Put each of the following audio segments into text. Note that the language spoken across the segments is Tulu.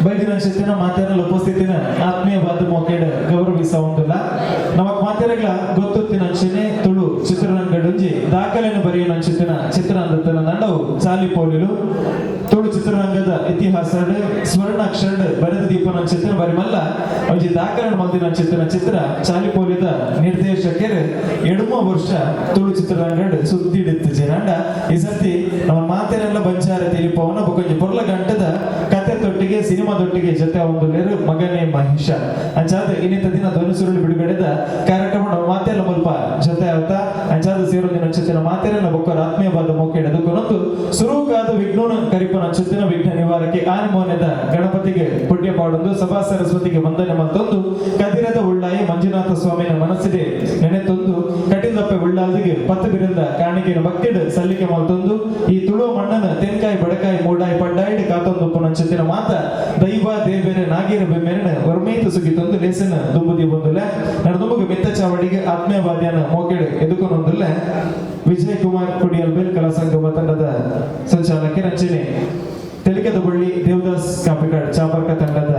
ಬೈದಿನ ಮಾತೆರ್ನ ಉಪಸ್ಥಿತಿನ ಆತ್ಮೀಯವಾದ ಮೋಕೆಡ್ ಗೌರವಿಸವುಂದುಲ್ಲ. ನಮಕ್ ಮಾತೆರೆಗ್ಲ ಗೊತ್ತುತ್ತಿನಂಚನೆ ತುಳು ಚಿತ್ರರಂಗಡೊಂಜಿ ದಾಖಲೆಯನ್ನು ಬರೆಯುನಂಚಿತ್ತಿನ ಚಿತ್ರ ಅಂದತ್ತನ ನಂಡವು ಚಾಲಿಪೋಲಿಲು. ತುಳು ಚಿತ್ರರಂಗದ ಇತಿಹಾಸಡ್ ಸ್ವರ್ಣಾಕ್ಷರಡ್ ಬರೆದ ದೀಪನಂಚಿತ್ತಿನ ಬರಿ ಮಲ್ಲ ಒಂಜಿ ದಾಖಲೆ ಮಲ್ದಿನಂಚಿತ್ತಿನ ಚಿತ್ರ ಚಾಲಿಪೋಲಿದ ನಿರ್ದೇಶಕರು 70 ವರ್ಷ ತುಳು ಚಿತ್ರರಂಗಡ್ ಸುದ್ದಿಡಿತ್ತು ಜಿನಂಡ. ಈ ಸರ್ತಿ ನಮ್ಮ ಮಾತೆರೆಲ್ಲ ಬಂಚಾರ ತಿಳಿಪವನ ಬೊಕೊಂಜಿ ಪೊರ್ಲ ಗಂಟದ ಕತೆ ತೊಟ್ಟಿಗೆ, ಸಿನಿಮಾದೊಟ್ಟಿಗೆ ಜೊತೆ ಒಂದು ಮಗನೇ ಮಹಿಷ. ಅಂಚಾದ ಇನ್ನಿತ ದಿನ ಧ್ವನಿ ಬಿಡುಗಡೆದ ಕಾರ್ಯಕ್ರಮ ನಮ್ಮ ಮಾತೆಲ್ಲ ಮುಲ್ಪ ಜೊತೆ ಆವತಾ. ಅಂಚಾದ ಸೇರೊಂದಿನ ಅಂಚತ್ತಿನ ಮಾತೆರೆಲ್ಲ ಬೊಕ್ಕ ಆತ್ಮೀಯವಾದ ಮೋಕೆಡ್ ಅದಕ್ಕೊಂದು ಸುರುಕಾದ ವಿಘ್ನೋನ ಕರಿಪನ ಅಂಚತ್ತಿನ ವಿಘ್ನ ನಿವಾರಕ್ಕೆ ಆನೆಮೋನೆದ ಗಣಪತಿಗೆ ಪುಣ್ಯ ಪಾಡೊಂದು, ಸಭಾ ಸರಸ್ವತಿಗೆ ವಂದನೆ ಮಲ್ತೊಂದು, ಕದಿರದ ಉಳ್ಳಾಯಿ ಮಂಜುನಾಥ ಸ್ವಾಮಿನ ಮನಸ್ಸಿದೆ ನೆನೆತೊಂದು, ಕಟಿಲದಪ್ಪೆ ಉಳ್ಳಾಲ್ದಿಗೆ ಪತ್ತು ಬಿರಂದ ಕಾಣಿಕೆಯ ಭಕ್ತಿಡ್ ಸಲ್ಲಿಕೆ ಮಲ್ತೊಂದು, ಈ ತುಳುವ ಮಣ್ಣನ ತೆನ್ಕಾಯಿ ಬಡಕಾಯಿ ಮೂಡಾಯಿ ಪಡ್ಡಾಯಿಡ್ ಕಾತೊಂದು ಪುನಂಚತ್ತಿನ ಮಾತ ದೈವ ದೇವೆರೆ ನಾಗೇರ ಬೆಮ್ಮೆರನ ವರ್ಮೈತು ಸುಗಿತೊಂದು ಲೇಸನ ದುಂಬುದಿ ಬಂದುಲ್ಲ. ನಡುದುಂಬುಗ ಮಿತ್ತ ಚಾವಡಿಗೆ ಆತ್ಮೀಯವಾದ್ಯನ ಮೋಕೆಡ್ ಎದುಕೊನೊಂದುಲ್ಲ. ವಿಜಯ್ ಕುಮಾರ್ ಕೊಡಿಯಲ್ಬೇಲ್, ಕಲಾ ಸಂಗಮ ತಂಡದ ಸಂಚಾಲಕಿ ರಂಜನೆ, ತೆಲಿಕದ ಬಳ್ಳಿ ದೇವದಾಸ್ ಕಾಪಿಕಾಡ್ ಚಾಪರ್ಕ ತಂಡದ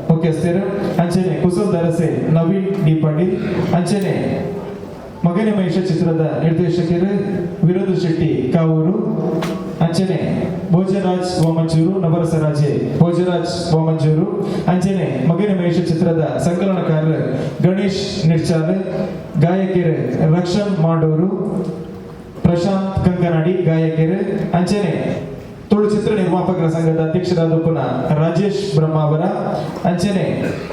ಮುಖ್ಯಸ್ಥರು, ಅಂಚನೆ ಕುಸಲ್ ದರಸೆ ನವೀನ್ ಡಿ ಪಾಟೀಲ್, ಅಂಚನೆ ಮಗನೇ ಮಹೇಶ ಚಿತ್ರದ ನಿರ್ದೇಶಕರು ವಿರೋಧ ಶೆಟ್ಟಿ ಕಾವೂರು, ಅಂಚನೆ ಭೋಜರಾಜ್ ವಾಮಂಜೂರು, ನವರಸರಾಜೆ ಭೋಜರಾಜ್ ವಾಮಂಜೂರು, ಅಂಚನೆ ಮಗನೇ ಮಹೇಶ ಚಿತ್ರದ ಸಂಕಲನಕಾರರು ಗಣೇಶ್ ನಿರ್ಚಾಲ್, ಗಾಯಕರು ರಕ್ಷಣ್ ಮಾಡೂರು, ಪ್ರಶಾಂತ್ ಕಂಕನಾಡಿ ಗಾಯಕರು, ಅಂಚನೆ ತುಳು ಚಿತ್ರ ನಿರ್ಮಾಪಕರ ಸಂಘದ ಅಧ್ಯಕ್ಷರಾದ ಪುನಃ ರಾಜೇಶ್ ಬ್ರಹ್ಮಾವರ, ಅಂಚನೆ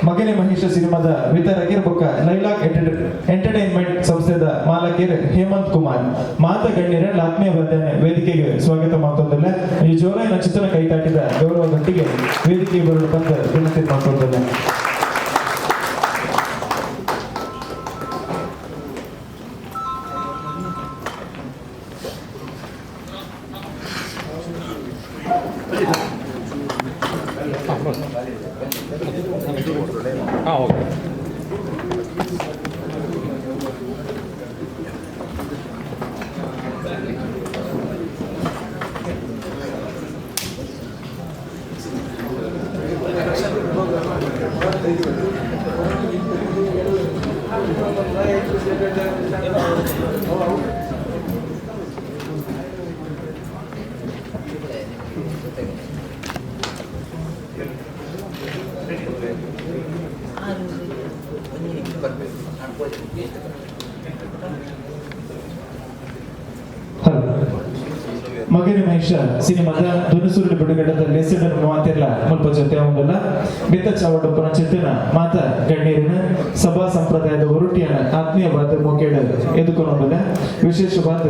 ಮಗನೇ ಮಹೇಶ ಸಿನಿಮಾದ ವಿತರಕರು ಬೊಕ್ಕ ಲೈಲಾಕ್ ಎಂಟರ್ಟೈನ್ಮೆಂಟ್ ಸಂಸ್ಥೆದ ಮಾಲಕರು ಹೇಮಂತ್ ಕುಮಾರ್. ಮಾತ ಗಣ್ಯರ ಆತ್ಮೀಯ ವೇದಿಕೆಗೆ ಸ್ವಾಗತ ಮಾಡ್ತೊಂದಿಲ್ಲ. ಈ ಜೋರಾಯಿನ ಚಿತ್ರನ ಕೈತಾಟಿದ ಗೌರವದೊಟ್ಟಿಗೆ ವೇದಿಕೆಗೆ ಬರಲು ಬಂದ ವಿನಂತಿ ಮಾಡ್ತೊಂದಿಲ್ಲ. ಹಾಂ, ಓಕೆ. ಹಲೋ. ಮಗನೇ ಮಹೇಶ ಸಿನಿಮಾದ ದುನುಸುರುಳಿ ಬಿಡುಗಡೆದ ಲೇಸಡನ್ ಮಾತಿರ್ಲ ಮುಲ್ಪ ಜೊತೆ ಒಂದಲ್ಲ. ಬಿತ್ತ ಚಾವಡಪ್ಪನ ಚಿತ್ತನ ಮಾತ ಗಣ್ಯರಿನ ಸಭಾ ಸಂಪ್ರದಾಯದ ಒರುಟಿಯನ ಆತ್ಮೀಯವಾದ ಮೋಕೇಡ ಎದುಕೊನೊಂದಲ್ಲ. ವಿಶೇಷವಾದ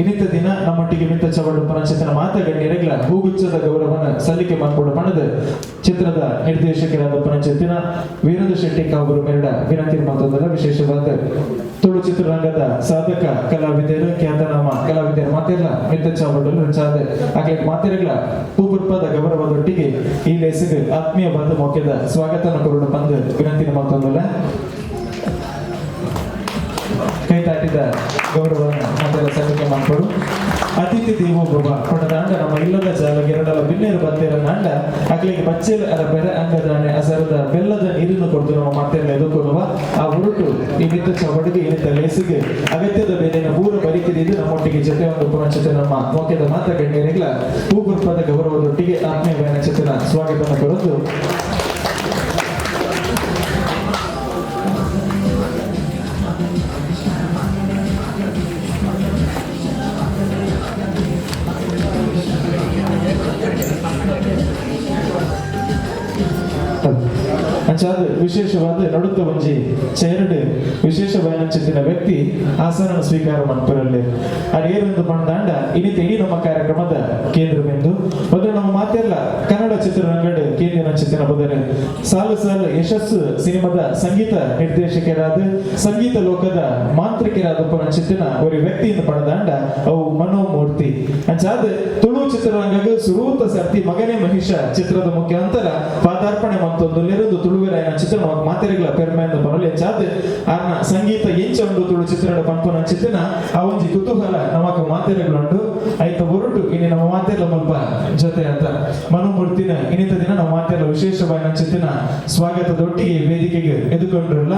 ಇನ್ನಿತ ದಿನ ನಮ್ಮೊಟ್ಟಿಗೆ ಮಿತ್ತ ಚವಡಪ್ಪನ ಚಿತ್ರನ ಮಾತ ಗಣ್ಯರಿಗ್ಲ ಹೂಗುಚ್ಛದ ಗೌರವನ ಸಲ್ಲಿಕೆ ಮನ್ಪುಡ ಪಣದ ಚಿತ್ರದ ನಿರ್ದೇಶಕರಾದ ಪನಚೆತ್ತಿನ ವೀರೇಂದ್ರ ಶೆಟ್ಟಿ ಕಾವೂರು ಮೆರಡ ವಿನಂತಿ ಮಾತೊಂದಲ್ಲ. ವಿಶೇಷವಾದ ತುಳು ಚಿತ್ರರಂಗದ ಸಾಧಕ ಕಲಾವಿದರು, ಖ್ಯಾತನಾಮ ಕಲಾವಿದರು ಮಾತೆಲ್ಲ ಮಿತ್ತ ಚಾವಡಲು ರಂಚಾದ ಅಕ್ಲೆಗ್ ಮಾತೆರೆಗ್ಲ ಪೂಪುರ್ಪದ ಗೌರವದೊಟ್ಟಿಗೆ ಈ ಲೇಸಿಗೆ ಆತ್ಮೀಯವಾದ ಮೌಖ್ಯದ ಸ್ವಾಗತನ ಕೊರಡು ಬಂದು ವಿನಂತಿ ಮಾತೊಂದಲ್ಲ. ಕೈ ತಾಟಿದ ಗೌರವವನ್ನು ಮಾತೆಲ್ಲ ಸಲ್ಲಿಕೆ ಮಾಡ್ಕೊಡು. ಅತಿಥಿ ದೇವೋ ಭವ ಪಣದಾಂಡ ನಮ್ಮ ಇಲ್ಲದ ಜಾಲ ಎರಡಲ ಬಿನ್ನೇರು ಬತ್ತೇರ ನಾಂಡ ಅಕ್ಲಿಗೆ ಬಚ್ಚೆಲ್ ಅರ ಬೆರೆ ಅಂಗದಾನೆ ಅಸರದ ಬೆಲ್ಲದ ನೀರನ್ನು ಕೊಡ್ದು ನಮ್ಮ ಮಾತೆಲ್ಲ ಎದುಕೊಡುವ. ಆ ಉರುಟು ಈ ನಿತ್ತ ಚವಡಿಗೆ ಈ ಲೇಸಿಗೆ ಅಗತ್ಯದ ಬೇಲೆನ ಪೂರ ಬರಿಕಿದ್ದು ನಮ್ಮೊಟ್ಟಿಗೆ ಜೊತೆ ಒಂದು ಪುನಶ್ಚಿತ ನಮ್ಮ ಮೋಕ್ಯದ ಮಾತ ಗಣ್ಯರಿಗಳ ಹೂಗುರ್ಪದ ಗೌರವದೊಟ್ಟಿಗೆ ಆತ್ಮೀಯ ಚಿತ್ರನ ಸ್ವಾಗತವನ್ನು ಕೊಡೋದು. ಅಂಚಾದ ವಿಶೇಷವಾದ ನಡುತ್ತ ಒಂಜಿ ಚೇರ್ಡ್ ವಿಶೇಷ ಚಿತ್ತಿನ ವ್ಯಕ್ತಿ ಆಸನ ಸ್ವೀಕಾರ ಮನ್ಪುರಲ್ಲಿ ಅದು ಏರೊಂದು ಪಂದಾಂಡ ಇನ್ನಿತ ಇಡೀ ನಮ್ಮ ಕಾರ್ಯಕ್ರಮದ ಕೇಂದ್ರ ಬಿಂದು. ಮೊದಲು ನಮ್ಮ ಮಾತೆಲ್ಲ ಕನ್ನಡ ಚಿತ್ರರಂಗಡ್ ಕೇಂದ್ರ ಚಿತ್ತಿನ ಬದಲು ಸಾಲು ಸಾಲು ಯಶಸ್ಸು ಸಿನಿಮಾದ ಸಂಗೀತ ನಿರ್ದೇಶಕರಾದ, ಸಂಗೀತ ಲೋಕದ ಮಾಂತ್ರಿಕರಾದ ಚಿತ್ತಿನ ಒಂದು ವ್ಯಕ್ತಿಯಿಂದ ಪಡೆದಾಂಡ ಅವು ಮನೋಮೂರ್ತಿ. ಅಂಚಾದ ತುಳು ಚಿತ್ರರಂಗಕ್ಕೆ ಸುರೂತ ಸರ್ತಿ ಮಗನೇ ಮಹಿಷ ಚಿತ್ರದ ಮುಖ್ಯಾಂತರ ಪಾದಾರ್ಪಣೆ ಮತ್ತೊಂದು ತುಳುವೆರಾಯನ ಚಿತ್ರ ಮಾತೆರೆಗಳ ಪೆರ್ಮೆಂದ ಪನೊಲಿ. ಅಂಚಾದ್ ಆರ್ನ ಸಂಗೀತ ಎಂಚ ಉಂಡು ತುಳು ಚಿತ್ರದ ಪನ್ಪುನ ಚಿತ್ರನ ಆ ಒಂಜಿ ಕುತೂಹಲ ನಮಕ್ ಮಾತೆರೆಗಳುಂಡು. ಐತ ಒರುಟು ಇನಿ ನಮ್ಮ ಮಾತೆರ್ಲ ಮುಲ್ಪ ಜೊತೆ ಅಂತ ಮನೋಮೂರ್ತಿನ ಇನ್ನಿತ ದಿನ ನಾವು ಮಾತೆಲ್ಲ ವಿಶೇಷವಾಗಿ ನಂಚಿತ್ತಿನ ಸ್ವಾಗತದೊಟ್ಟಿಗೆ ವೇದಿಕೆಗೆ ಎದುಕೊಂಡ್ರಲ್ಲ.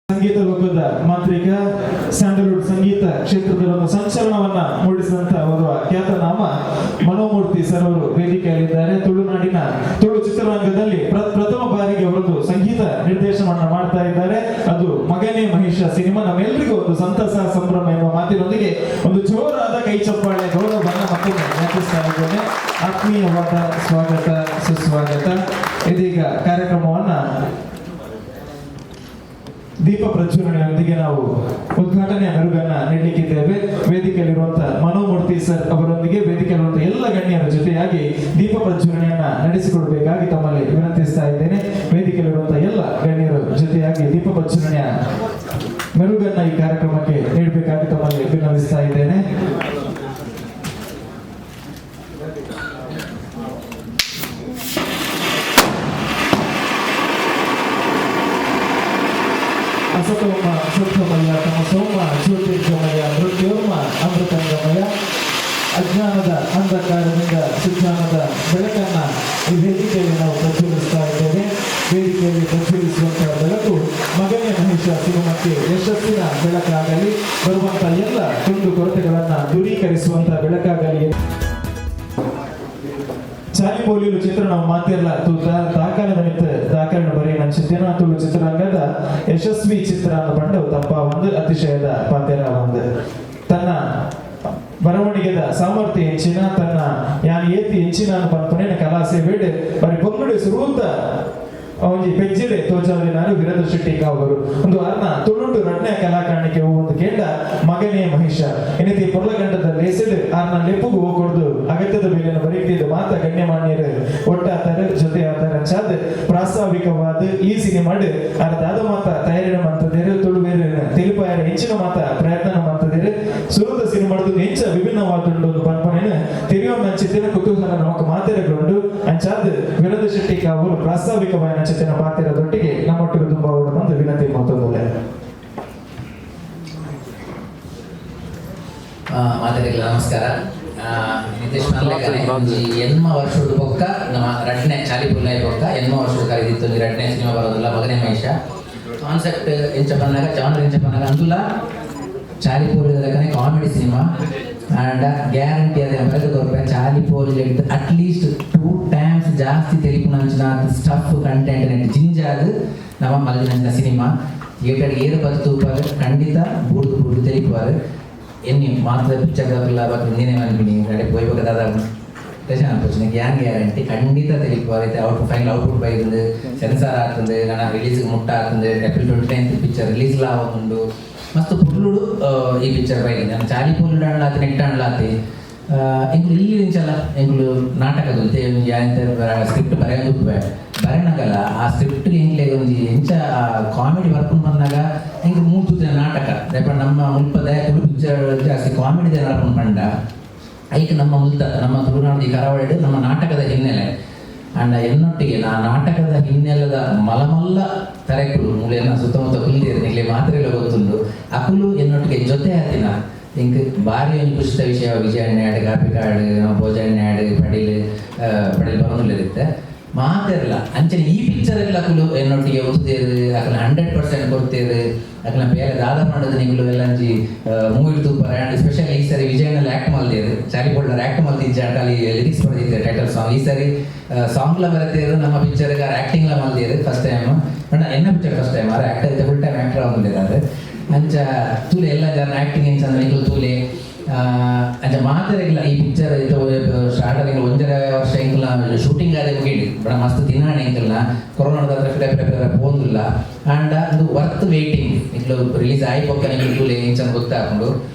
ಸಂಗೀತ ಲೋಕದ ಮಾಂತ್ರಿಕ, ಸ್ಯಾಂಡಲ್ವುಡ್ ಸಂಗೀತ ಕ್ಷೇತ್ರದಲ್ಲಿ ಒಂದು ಸಂಚಲನವನ್ನ ಮೂಡಿಸಿದಂತ ಓರ್ವ ಖ್ಯಾತನಾಮ ಮನೋಮೂರ್ತಿ ಸರ್ ಅವರು ವೇದಿಕೆಯಲ್ಲಿದ್ದಾರೆ. ತುಳುನಾಡಿನ ತುಳು ಚಿತ್ರರಂಗದಲ್ಲಿ ಪ್ರಥಮ ಬಾರಿಗೆ ಅವರೊಂದು ಸಂಗೀತ ನಿರ್ದೇಶನವನ್ನ ಮಾಡ್ತಾ ಇದ್ದಾರೆ. ಅದು ಮಗನೇ ಮಹಿಷ ಸಿನಿಮಾ. ನಮ್ಮೆಲ್ಲರಿಗೂ ಒಂದು ಸಂತಸ, ಸಂಭ್ರಮ ಎನ್ನುವ ಮಾತಿನೊಂದಿಗೆ ಒಂದು ಜೋರಾದ ಕೈ ಚಪ್ಪಾಳೆ ಗೌರವವನ್ನ ಮತ್ತೊಮ್ಮೆ ಜ್ಞಾಪಿಸ್ತಾ ಇದ್ದೇನೆ. ಆತ್ಮೀಯವಾದ ಸ್ವಾಗತ, ಸುಸ್ವಾಗತ. ಇದೀಗ ಕಾರ್ಯಕ್ರಮವನ್ನ ದೀಪ ಪ್ರಜ್ವಲನೆಯೊಂದಿಗೆ ನಾವು ಉದ್ಘಾಟನೆಯ ಮೆರುಗನ್ನ ನೀಡಲಿಕ್ಕಿದ್ದೇವೆ. ವೇದಿಕೆಯಲ್ಲಿರುವಂತಹ ಮನೋಮೂರ್ತಿ ಸರ್ ಅವರೊಂದಿಗೆ, ವೇದಿಕೆಯಲ್ಲಿರುವಂತಹ ಎಲ್ಲ ಗಣ್ಯರ ಜೊತೆಯಾಗಿ ದೀಪ ಪ್ರಜ್ವಲನೆಯನ್ನ ನಡೆಸಿಕೊಡಬೇಕಾಗಿ ತಮ್ಮಲ್ಲಿ ವಿನಂತಿಸ್ತಾ ಇದ್ದೇನೆ. ವೇದಿಕೆಯಲ್ಲಿರುವಂತಹ ಎಲ್ಲ ಗಣ್ಯರ ಜೊತೆಯಾಗಿ ದೀಪ ಪ್ರಜ್ವಲನೆಯ ಮೆರುಗನ್ನ ಈ ಕಾರ್ಯಕ್ರಮಕ್ಕೆ ನೀಡಬೇಕಾಗಿ ತಮ್ಮಲ್ಲಿ ವಿನಂತಿಸ್ತಾ ಇದ್ದೇನೆ. ಅಸತೋಮ ಸತ್ವಮಯ, ತಮಸೋಮ ಜ್ಯೋತಿರ್ಗಮಯ, ಮೃತ್ಯೋರ್ಮ ಅಮೃತಂಗಮಯ. ಅಜ್ಞಾನದ ಅಂಧಕಾರದಿಂದ ಸುಜ್ಞಾನದ ಬೆಳಕನ್ನ ಈ ವೇದಿಕೆಯಲ್ಲಿ ನಾವು ಪ್ರಜ್ವಲಿಸ್ತಾ ಇದ್ದೇವೆ. ವೇದಿಕೆಯಲ್ಲಿ ಪ್ರಜ್ವಲಿಸುವಂತಹ ಬೆಳಕು ಮಗನೇ ಮಹಿಷ ಸಿನಿಮಾಕ್ಕೆ ಯಶಸ್ಸಿನ ಬೆಳಕಾಗಲಿ, ಬರುವಂತಹ ಎಲ್ಲ ಕುಂದು ಕೊರತೆಗಳನ್ನ ದೂರೀಕರಿಸುವಂತಹ ಬೆಳಕಾಗಲಿ. ಚಾಲಿಪೋಲಿಲು ಚಿತ್ರ ನಾವು ಮಾತೆಲ್ಲ ತೂತ ದಾಖಲೆ ನಿಮಿತ್ತ ದಾಖಲೆ ಬರೀ ನಂಚಿದ್ದೇನ. ತುಳು ಚಿತ್ರರಂಗದ ಯಶಸ್ವಿ ಚಿತ್ರ ಪಂಡವು ತಪ್ಪ ಒಂದು ಅತಿಶಯದ ಪಾತೆರ ಒಂದು. ತನ್ನ ಬರವಣಿಗೆದ ಸಾಮರ್ಥ್ಯ ಎಂಚಿನ, ತನ್ನ ಯಾನ್ ಏತಿ ಎಂಚಿನ ಪನ್ಪುನೇನ ಕಲಾ ಸೇವೆಡ್ ಬರಿ ಪೊಂಗುಡೆ ಸುರೂತ ಒಂಜಿ ಪೆಜ್ಜಿಡೆ ತೋಜಾದಿನಾರು ವೀರೇಂದ್ರ ಶೆಟ್ಟಿ ಕಾವರು. ಒಂದು ಅರ್ನ ತುಳುಟು ರಡ್ನೆ ಕಲಾಕಾಣಿಕೆ ಒಂದು ಕೇಂಡ ಮಗನೇ ಮಹಿಷ. ಎನಿತಿ ಪೊರ್ಲಗಂಟದ ಲೇಸೆಡ್ ಆರ್ನ ಲೆಪ್ಪುಗು ಹೋಗೊಡ್ದು ಅಗತ್ಯದ ಬೇಲೆಯನ್ನು ಬರೀತಿದ್ದು ಮಾತ ಗಣ್ಯಮಾನ್ಯರು ಒಟ್ಟಾತಾರೆ, ಜೊತೆ ಆತಾರೆ. ಅಂಚಾದ್ ಪ್ರಾಸ್ತಾವಿಕವಾದ ಈ ಸಿನಿಮಾಡ್ ಆರ ದಾದ ಮಾತ ತಯಾರಿನ ಮಂತದೇರು, ತುಳುವೇರು ತೆಲಿಪಾಯರ ಹೆಚ್ಚಿನ ಮಾತ ಪ್ರಯತ್ನ ಮಂತದೇರು. ಸುರುತ ಸಿನಿಮಾಡ್ದು ಎಂಚ ವಿಭಿನ್ನವಾದುಂಡು ಒಂದು ಪನ್ಪನೇನು ತೆರಿಯೊಂದು ಅಂಚಿತ್ತಿನ ಕುತೂಹಲ ನಮಕ್ ಮಾತೆರೆಗೊಂಡು. ಅಂಚಾದ್ ವೀರೇಂದ್ರ ಶೆಟ್ಟಿ ಕಾವೂರು ಪ್ರಾಸ್ತಾವಿಕವಾದ ಅಂಚಿತ್ತಿನ ಪಾತೆರದೊಟ್ಟಿಗೆ ನಮ್ಮೊಟ್ಟಿಗೆ ತುಂಬಾ ಬಂದು ವಿನಂತಿ ಮಾಡ್ತದಲ್ಲ. ಮಾತಾಡಿಲ್ಲ. ನಮಸ್ಕಾರ. ನಿತೇಶ್ ಮಲ್ಲೇಕನೆ ಒಂಜಿ ಎನ್ಮ ವರ್ಷದ ಬೊಕ್ಕ ನಮ್ಮ ರಡ್ನೆ ಚಾಲಿ ಪುಲ್ಲಾಯಿ ಬೊಕ್ಕ ಎನ್ಮ ವರ್ಷದ ಕರೀದಿತ್ತು. ಒಂಜಿ ರಡ್ನೆ ಸಿನಿಮಾ ಬರೋದಿಲ್ಲ ಮಗನೇ ಮಹೇಶ. ಕಾನ್ಸೆಪ್ಟ್ ಎಂಚ ಪನ್ನಾಗ, ಜಾನರ್ ಎಂಚ ಪನ್ನಾಗ, ಅಂದುಲ ಚಾಲಿ ಲೆಕ್ಕನೆ ಕಾಮಿಡಿ ಸಿನಿಮಾ. ಆಂಡ ಗ್ಯಾರಂಟಿ ಅದೇ ಬರೆದು ಕೊರ್ಪೆ, ಚಾಲಿ ಪೋಲಿ ಅಟ್ಲೀಸ್ಟ್ 2 ಟೈಮ್ಸ್ ಜಾಸ್ತಿ ತೆಲಿಪುನಂಚಿನ ಸ್ಟಫ್ ಕಂಟೆಂಟ್ ನೆಟ್ ಜಿಂಜಾದ್ ನಮ್ಮ ಮಲ್ದಿನಂಚಿನ ಸಿನಿಮಾ. ಥಿಯೇಟರ್ ಏರು ಬತ್ತು ತೂಪಾರು, ಖಂಡಿತ ಬೂರ್ದು ಬೂರ್ದು ತೆಲಿಪುವಾರು. ಎನ್ನಿ ಮಾತ್ರ ಪಿಕ್ಚರ್ ದಾಕುಲ ಬಕ್ ನೀನೆ ಮನ್ಪಿನಿ ಗಡೆ ಪೋಯ್ಬಕ ದಾದ ಟೆನ್ಷನ್ ಅನ್ಪೊಚ್ಚಿ. ಯಾನ್ ಗ್ಯಾರಂಟಿ, ಖಂಡಿತ ತೆಲಿಪುವಾರು. ಇತ್ತೆ ಔಟ್ ಫೈನಲ್ ಔಟ್ಪುಟ್ ಬೈದುಂಡು, ಸೆನ್ಸಾರ್ ಆತುಂಡು, ನನ ರಿಲೀಸ್ ಮುಟ್ಟ ಆತುಂಡು. ಏಪ್ರಿಲ್ 29 ಪಿಕ್ಚರ್ ರಿಲೀಸ್ ಲಾ ಆವೊಂದುಂಡು. ಮಸ್ತ್ ಪೊರ್ಲುಡು ಈ ಪಿಕ್ಚರ್ ಬೈದು. ನಾನು ಚಾಲಿ ಪೊರ್ಲುಡು ಆಂಡಲಾತಿ ನೆಟ್ ಆಂಡಲಾತಿ ಎಂಕುಲು ಇಲ್ಲಿ ಇಂಚಲ ಎಂಕುಲು ನಾಟಕದ ಸ್ಕ್ರಿಪ್ಟ್ ಬರೆಯೊಂದು ಬರೆನಗಲ ಆ ಸ್ಕ್ರಿಪ್ಟ್ ಎಂಕ್ಲೆ ಒಂಜಿ ಎಂಚ ಕಾಮಿಡಿ ವರ್ಕ್ ಬಂದಾಗ ಎಂಕ್ ಮೂತು ನಾಟಕ ದಾಯೆ ನಮ್ಮ ಮುಲ್ಪದ ತುಳು ಪಿಕ್ಚರ್ ಜಾಸ್ತಿ ಕಾಮಿಡಿ ನಡಪುಂಡು ಪಂಡ ಐಕ್ ನಮ್ಮ ಮುಲ್ತ ನಮ್ಮ ತುಳುನಾಡು ಈ ಕರಾವಳಿಡ್ ನಮ್ಮ ನಾಟಕದ ಹಿನ್ನೆಲೆ. ಅಂಡ ಎನ್ನೊಟ್ಟಿಗೆ ನಾ ನಾಟಕದ ಹಿನ್ನೆಲೆದ ಮಲಮಲ್ಲ ತರೆಕುಲು ಮೂಲೆಯನ್ನ ಸುತ್ತಮುತ್ತ ಕುಲ್ದಿರು, ನಿಗ್ಲೆ ಮಾತ್ರೆಲ್ಲ ಗೊತ್ತುಂಡು. ಅಕುಲು ಎನ್ನೊಟ್ಟಿಗೆ ಜೊತೆ ಆತಿನ ಇಂಕ್ ಬಾರಿ ಒಂಜಿ ಖುಷಿತ ವಿಷಯ. ವಿಜಯಣ್ಣ ಕಾಪಿಕಾಡು, ಭೋಜಣ್ಣ, ಪಡೀಲ್ ಪಡೀಲ್ ಬರೋದಿರುತ್ತೆ ಮಾತೆರ್ಲ. ಅಂಚನೆ ಈ ಪಿಕ್ಚರ್ ಎಲ್ಲ ಅಕುಲು ಎನ್ನೊಟ್ಟಿಗೆ ಒತ್ತುದೇರು, ಅಕುಲು 100% ಕೊಡ್ತೇರು. ಅಕುಲ ಬೇಲೆ ದಾದ ಮಾಡೋದು ನಿಗುಲು ಎಲ್ಲ ಅಂಜಿ ಮೂವಿ ತೂಪರ್. ಆ್ಯಂಡ್ ಸ್ಪೆಷಲ್ ಈ ಸರಿ ವಿಜಯನಲ್ಲಿ ಆ್ಯಕ್ಟ್ ಮಲ್ದೇರು. ಚಾಲಿ ಪೋಲ್ಡರ್ ಆ್ಯಕ್ಟ್ ಮಲ್ದಿಜ್ಜ, ಅಲ್ಲಿ ಲಿರಿಕ್ಸ್ ಬರೆದಿದ್ದಾರೆ ಟೈಟಲ್ ಸಾಂಗ್. ಈ ಸರಿ ಸಾಂಗ್ಲ ಬರತೇರು ನಮ್ಮ ಪಿಕ್ಚರ್ಗೆ ಆ್ಯಕ್ಟಿಂಗ್ಲ ಮಲ್ದೇರು ಫಸ್ಟ್ ಟೈಮ್. ಬಟ್ ಎನ್ನ ಪಿಕ್ಚರ್ ಫಸ್ಟ್ ಟೈಮ್ ಆರ್ ಆ್ಯಕ್ಟರ್ ಇತ್ತೆ ಫುಲ್ ಟೈಮ್ ಆ್ಯಕ್ಟರ್ ಆವೊಂದುಲ್ಲೆರ್. ಅಂಚ ತೂಲೆ ಎಲ್ಲ ಜನ ಆ್ಯಕ್ಟಿಂಗ್ ಎಂಚ ಅಂದ್ರೆ ನಿಕುಲು ತೂಲೆ. ಅಂಚ ಮಾತೆರೆಗ್ಲ ಈ ಪಿಕ್ಚರ್ ಸ್ಟಾರ್ಟ್ ಆಗಿ ಒಂಜರೆ ವರ್ಷ ಎಂಕಲ್ನ ಶೂಟಿಂಗ್ ಆದ ಮುಗಿಡಿ ಬಡ ಮಸ್ತ್ ದಿನಾಣೆ ಎಂಕಲ್ನ ಕೊರೋನಾದ ಹತ್ರ ಫಿರ ಫಿರ ಫಿರ ಪೋಂದುಲ್ಲ. ಆಂಡ ಒಂದು ವರ್ತ್ ವೇಟಿಂಗ್. ನಿಕ್ಲು ರಿಲೀಸ್ ಆಯಿ ಬೊಕ್ಕ ನಿಕ್ಲು ತೂಲೆ ಎಂಚ ಗೊತ್ತಾಪುಂಡು.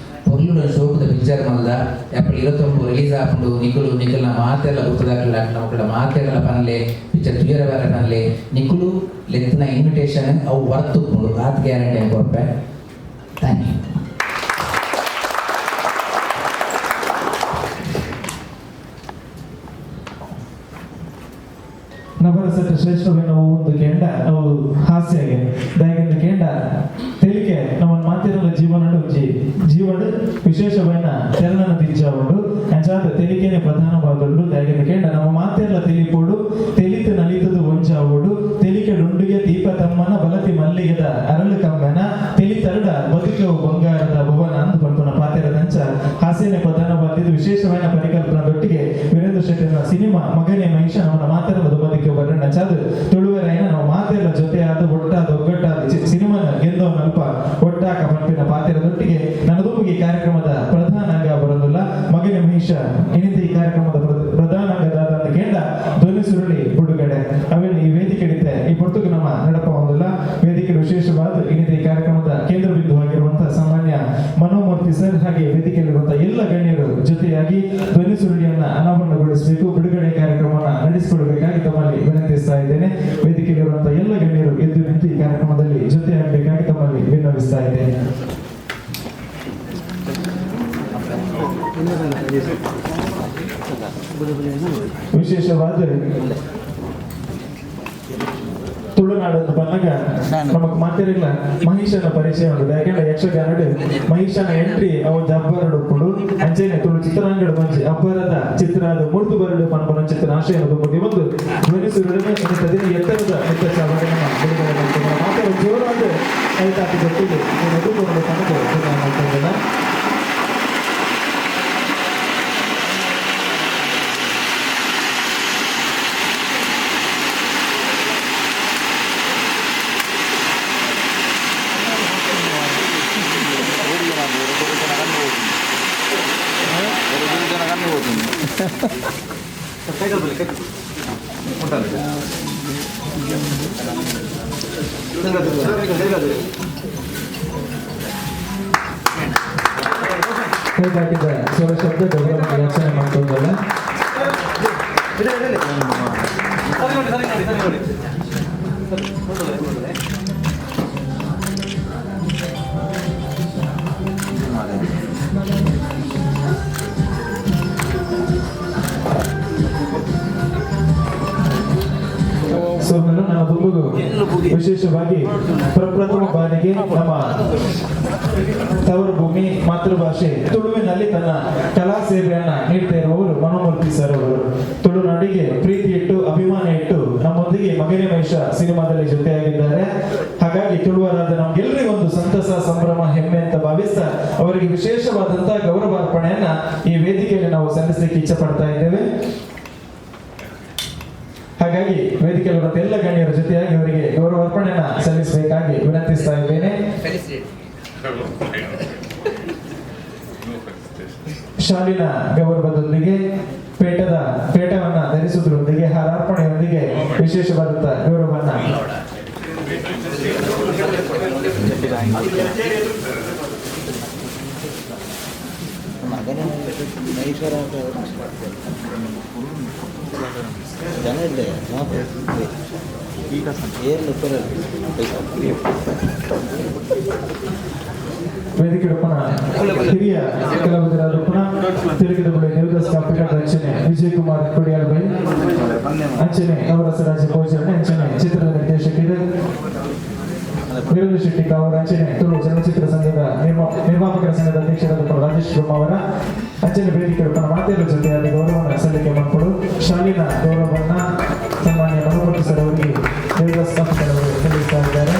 ಪೊರ್ಲುಡು ಶೋಕುದ ಪಿಕ್ಚರ್ ಮಲ್ದ. ಏಪ್ರಿಲ್ 29 ರಿಲೀಸ್ ಆಪುಂಡು. ನಿಕುಲು ನಿಕಲ್ನ ಮಾತೆಲ್ಲ ಗೊತ್ತದಾಕಲ್ಲ ನಮಕುಲ ಮಾತೆಲ್ಲ ಪನ್ಲೆ, ಪಿಕ್ಚರ್ ತೂಯರ ಬೇರೆ ಪನ್ಲೆ. ನಿಕುಲು ಲೆತ್ತಿನ ಇನ್ವಿಟೇಷನ್ ಅವು ವರ್ತ್ ಉಪ್ಪುಂಡು, ಆತ್ ಗ್ಯಾರಂಟಿ ಕೊರ್ಪೆ. Thank you. ನವರಸಟ ಶ್ರೇಷ್ಠವೇನೋ ಒಂದು ಕೆಂಡ ಅವು ಹಾಸ್ಯಗೆ ದಯಗೆಂದು ಕೆಂಡ ತೆಲಿಕೆ ನಮ್ಮ ಮಾತಿರಲ ಜೀವನಡು ಒಂಜಿ ಜೀವಡು ವಿಶೇಷವೈನ ತೆರನನ ದಿಂಚ ಉಂಡು. ಅಂಚಾದ ತೆಲಿಕೆನೆ ಪ್ರಧಾನವಾದುಂಡು. ದಯಗೆಂದು ಕೆಂಡ ನಮ್ಮ ಮಾತಿರಲ ತೆಲಿಪೋಡು, ತೆಲಿತು ನಲಿತದು ಒಂಜಾವುಡು, ತೆಲಿಕೆ ಡುಂಡುಗೆ ದೀಪ ತಮ್ಮನ ಬಲತಿ ಮಲ್ಲಿಗೆದ ಅರಳು ಕಮ್ಮೆನ ತೆಲಿತರುಡ ಬದುಕು ಬಂಗಾರದ ಭುವನ ಅಂದು ಪನ್ಪುನ ಪಾತೆರದಂಚ ಹಾಸ್ಯನೆ ಪ್ರಧಾನವಾದಿದ್ದು ವಿಶೇಷವೈನ ಪರಿಕಲ್ಪನದೊಟ್ಟಿಗೆ ವೀರೇಂದ್ರ ಶೆಟ್ಟಿನ ಸಿನಿಮಾ ಮಗನೇ ಮಹಿಷ ನಮ್ಮ ಮಾತೆರಲ ದುಮದಿಕ್ಕೆ ಬರಣ ಚಾದು ತುಳುವರಾಯನ ನಾವು ಮಾತೆಲ್ಲ ಜೊತೆಯಾದ ಒಟ್ಟಾದ ಒಗ್ಗಟ್ಟಾದ ಸಿನಿಮಾನ ಗೆದ್ದವನಲ್ಪ ಒಟ್ಟಾಕ ಪನ್ಪಿನ ಪಾತೆರದೊಟ್ಟಿಗೆ ನನದೊಬ್ಬಗೆ ಈ ಕಾರ್ಯಕ್ರಮದ ಪ್ರಧಾನ ಅಂಗ ಬರೋದಿಲ್ಲ. ಮಗನೇ ಮಹಿಷ ಇನ್ನಿತ ಈ ಕಾರ್ಯಕ್ರಮದ ಪ್ರಧಾನ ಅಂಗದಾದ ಅಂತ ಕೇಂದ್ರ ಧ್ವನಿ ಸುರುಳಿ ಬಿಡುಗಡೆ ಅವೇನು ಈ ವೇದಿಕೆ ಹಿಡಿತೆ ಈ ಪೊರ್ತುಗು ನಮ್ಮ ನಡಪ ಒಂದಿಲ್ಲ. ವೇದಿಕೆ ವಿಶೇಷವಾದ ಇನ್ನಿತ ಈ ಕಾರ್ಯಕ್ರಮದ ಕೇಂದ್ರ ಬಿಂದುವಾಗಿರುವಂತಹ ಸಾಮಾನ್ಯ ಮನೋಮೂರ್ತಿ ಸರ್ ಹಾಗೆ ವೇದಿಕೆಯಲ್ಲಿರುವಂತಹ ಎಲ್ಲ ಗಣ್ಯರು ಜೊತೆಯಾಗಿ ಧ್ವನಿ ಸುರುಳಿಯನ್ನ ಅನಾವರಣಗೊಳಿಸಬೇಕು, ಬಿಡುಗಡೆ ಕಾರ್ಯಕ್ರಮವನ್ನ ನಡೆಸಿಕೊಡಬೇಕಾಗಿ ತಮ್ಮಲ್ಲಿ ವಿನಂತಿಸ್ತಾ ಇದ್ದೇನೆ. ವೇದಿಕೆಯಲ್ಲಿರುವಂತಹ ಎಲ್ಲ ಗಣ್ಯರು ಎದ್ದು ನಿಂತು ಈ ಕಾರ್ಯಕ್ರಮದಲ್ಲಿ ಜೊತೆಯಾಗಬೇಕಾಗಿ ತಮ್ಮಲ್ಲಿ ವಿನ್ನವಿಸ್ತಾ ಇದ್ದೇನೆ. ವಿಶೇಷವಾದ ತುಳುನಾಡನ್ನು ಬಂದಾಗ ನಮಗ್ ಮಾತಿರಲಿಲ್ಲ ಮಹಿಷನ ಪರಿಚಯ ಉಂಟು. ಯಾಕೆಂದ್ರೆ ಯಕ್ಷಗಾನಡು ಮಹಿಷನ ಎಂಟ್ರಿ ಅವು ಅಬ್ಬರಡು ಉಪ್ಪುಂಡು. ಅಂಚೆನೆ ತುಳು ಚಿತ್ರಾಂಗಡ ಮಂಚಿ ಅಬ್ಬರದ ಚಿತ್ರ ಅದು ಮುರ್ದು ಬರಡು ಪನ್ಪನ ಚಿತ್ರ ಆಶಯ ಒಂದು ಒಂದು ಧ್ವನಿ ಸುರುಳಿನ ಎನ್ನುತ್ತದೆ ಎತ್ತರದ ಮಿತ್ತ ಚಾವಡಿ ನಮ್ಮ ಬಿಡುಗಡೆ ಮಾಡ್ತಾರೆ. ಮಾತಾಡೋ ಜೋರಾದ ಕೈತಾಟಿ ಜೊತೆಗೆ ಎದುರುಕೊಂಡು ತನಕ ಮಾಡ್ತಾ. ಕೈತಾಟಿದ ಸ್ವರ ಶಬ್ದ ಗೌರವ ಯಾಚನೆ ಮಾಡ್ಕೊಂಡಲ್ಲ. ಸೊ ನಾವು ತುಂಬುಗು ವಿಶೇಷವಾಗಿ ಪ್ರಪ್ರಥಮ ಬಾರಿಗೆ ನಮ್ಮ ತವರು ಭೂಮಿ ಮಾತೃಭಾಷೆ ತುಳುವಿನಲ್ಲಿ ತನ್ನ ಕಲಾ ಸೇವೆಯನ್ನ ನೀಡ್ತಾ ಇರುವವರು ಮನೋಮೂರ್ತಿ ಸರ್ ಅವರು. ತುಳುನಾಡಿಗೆ ಪ್ರೀತಿ ಇಟ್ಟು ಅಭಿಮಾನ ಇಟ್ಟು ನಮ್ಮೊಂದಿಗೆ ಮಗನೇ ಮಹಿಷ ಸಿನಿಮಾದಲ್ಲಿ ಜೊತೆಯಾಗಿದ್ದಾರೆ. ಹಾಗಾಗಿ ತುಳುವರಾದ ನಮ್ಗೆಲ್ಲರಿಗೂ ಒಂದು ಸಂತಸ, ಸಂಭ್ರಮ, ಹೆಮ್ಮೆ ಅಂತ ಭಾವಿಸ್ತಾ ಅವರಿಗೆ ವಿಶೇಷವಾದಂತಹ ಗೌರವಾರ್ಪಣೆಯನ್ನ ಈ ವೇದಿಕೆಯಲ್ಲಿ ನಾವು ಸಲ್ಲಿಸಲಿಕ್ಕೆ ಇಚ್ಛೆ ಪಡ್ತಾ ಇದ್ದೇವೆ. ಹಾಗಾಗಿ ವೇದಿಕೆಯಲ್ಲಿರುವಂತಹ ಎಲ್ಲ ಗಣ್ಯರ ಜೊತೆಯಾಗಿ ಅವರಿಗೆ ಗೌರವಾರ್ಪಣೆಯನ್ನ ಸಲ್ಲಿಸಬೇಕಾಗಿ ವಿನಂತಿಸ್ತಾ ಇದ್ದೇನೆ. ಶಾಲಿನ ಗೌರವದೊಂದಿಗೆ, ಪೇಟವನ್ನ ಧರಿಸುವುದರೊಂದಿಗೆ, ಹಾರಾರ್ಪಣೆಯೊಂದಿಗೆ ವಿಶೇಷವಾದಂತಹ ಗೌರವವನ್ನ ವೇದಿಕೆ ಹಿರಿಯ ಕಲಾವಿದರಾದ ಪುನಃ ತಿರುಗಿದ ದೇವದಾಸ್ ಕಾಪಿಕಾಡ್ ಅಂಚನೆ ವಿಜಯ್ ಕುಮಾರ್ ಕೊಡಿಯಾಲ್ ಬೈ ಅಂಚನೆ ನವರಸ ರಾಜ ಭೋಜನ ಅಂಚನೆ ಚಿತ್ರದ ನಿರ್ದೇಶಕರು ವೀರೇಂದ್ರ ಶೆಟ್ಟಿ ಕಾವೂರ್ ಅಂಚನೆ ತುಳು ಚಲನಚಿತ್ರ ಸಂಘದ ನಿರ್ಮಾಪಕರ ಸಂಘದ ಅಧ್ಯಕ್ಷರಾದ ರಾಜೇಶ್ ಬ್ರಹ್ಮ ಅವರ ಅಂಚನೆ ವೇದಿಕೆ ಮಾತೆಯರ ಜೊತೆಯಾದ ಗೌರವವನ್ನು ಸಲ್ಲಿಕೆ ಮಾಡಿಕೊಡು. ಶಾಲಿನ ಗೌರವವನ್ನ ಸನ್ಮಾನ್ಯ ಮನೋಮೂರ್ತಿ ಸರ್ ಅವರಿಗೆ ದೇವದಾಸ್ ಕಾಪಿಕಾಡ್ ಅವರು ಸಲ್ಲಿಸ್ತಾ ಇದ್ದಾರೆ.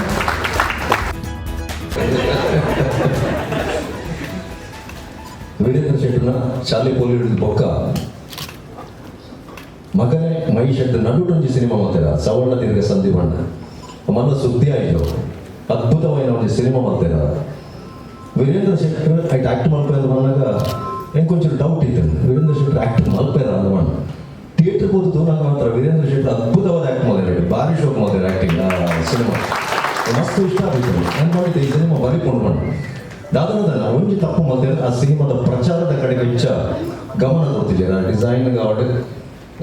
ವೀರೇಂದ್ರ ಶೆಟ್ಟರ್ನ ಶಾಲೆ ಪೋಲಿ ಹಿಡಿದು ಬೊಕ್ಕ ಮಗನೇ ಮಹಿಷ್ ನಡುಟೊಂಜಿ ಸಿನಿಮಾ ಮಾಡ್ತಾರ ಸವರ್ಣ ತಿರುಗ ಸಂಧಿಬಣ್ಣ ಮನ ಸುದ್ದಿ ಆಯ್ತು. ಅದ್ಭುತವಾದ ಒಂದು ಸಿನಿಮಾ ಮಾಡ್ತಾರ ವೀರೇಂದ್ರ ಶೆಟ್ಟರ್. ಆಯ್ತು, ಆಕ್ಟ್ ಮಲ್ಪೆ ಬಂದಾಗ ಎಂಕೊಂಚೂರು ಡೌಟ್ ಇತ್ತು, ವೀರೇಂದ್ರ ಶೆಟ್ಟರ್ ಆಕ್ಟ್ ಮಲ್ಪೇರ ಅಂದ. ಥಿಯೇಟರ್ ಹೋದ ನಂಗೆ ಮಾತ್ರ ವೀರೇಂದ್ರ ಶೆಟ್ಟರ್ ಅದ್ಭುತವಾದ ಆಕ್ಟ್ ಮಾಡಿದ್ದಾರೆ, ಭಾರಿ ಶೋಕ್ ಮಾಡಿದ್ದಾರೆ ಆಕ್ಟಿಂಗ್. ಆ ಸಿನಿಮಾ ಮಸ್ತ್ ಇಷ್ಟ ಆಗಿತ್ತು. ಅನ್ಕೊಂಡಿದ್ದೆ ಈ ಸಿನಿಮಾ ಬಾರಿ ಕೊಂಡು ದಾದನದಲ್ಲ. ಒಂಜಿ ತಪ್ಪು ಮತ್ತೆ ಆ ಸಿನಿಮಾದ ಪ್ರಚಾರದ ಕಡೆಗೆ ಹೆಚ್ಚ ಗಮನ ಕೊಡ್ತಿದ್ದೀರ. ಡಿಸೈನ್ ಆವಡ್,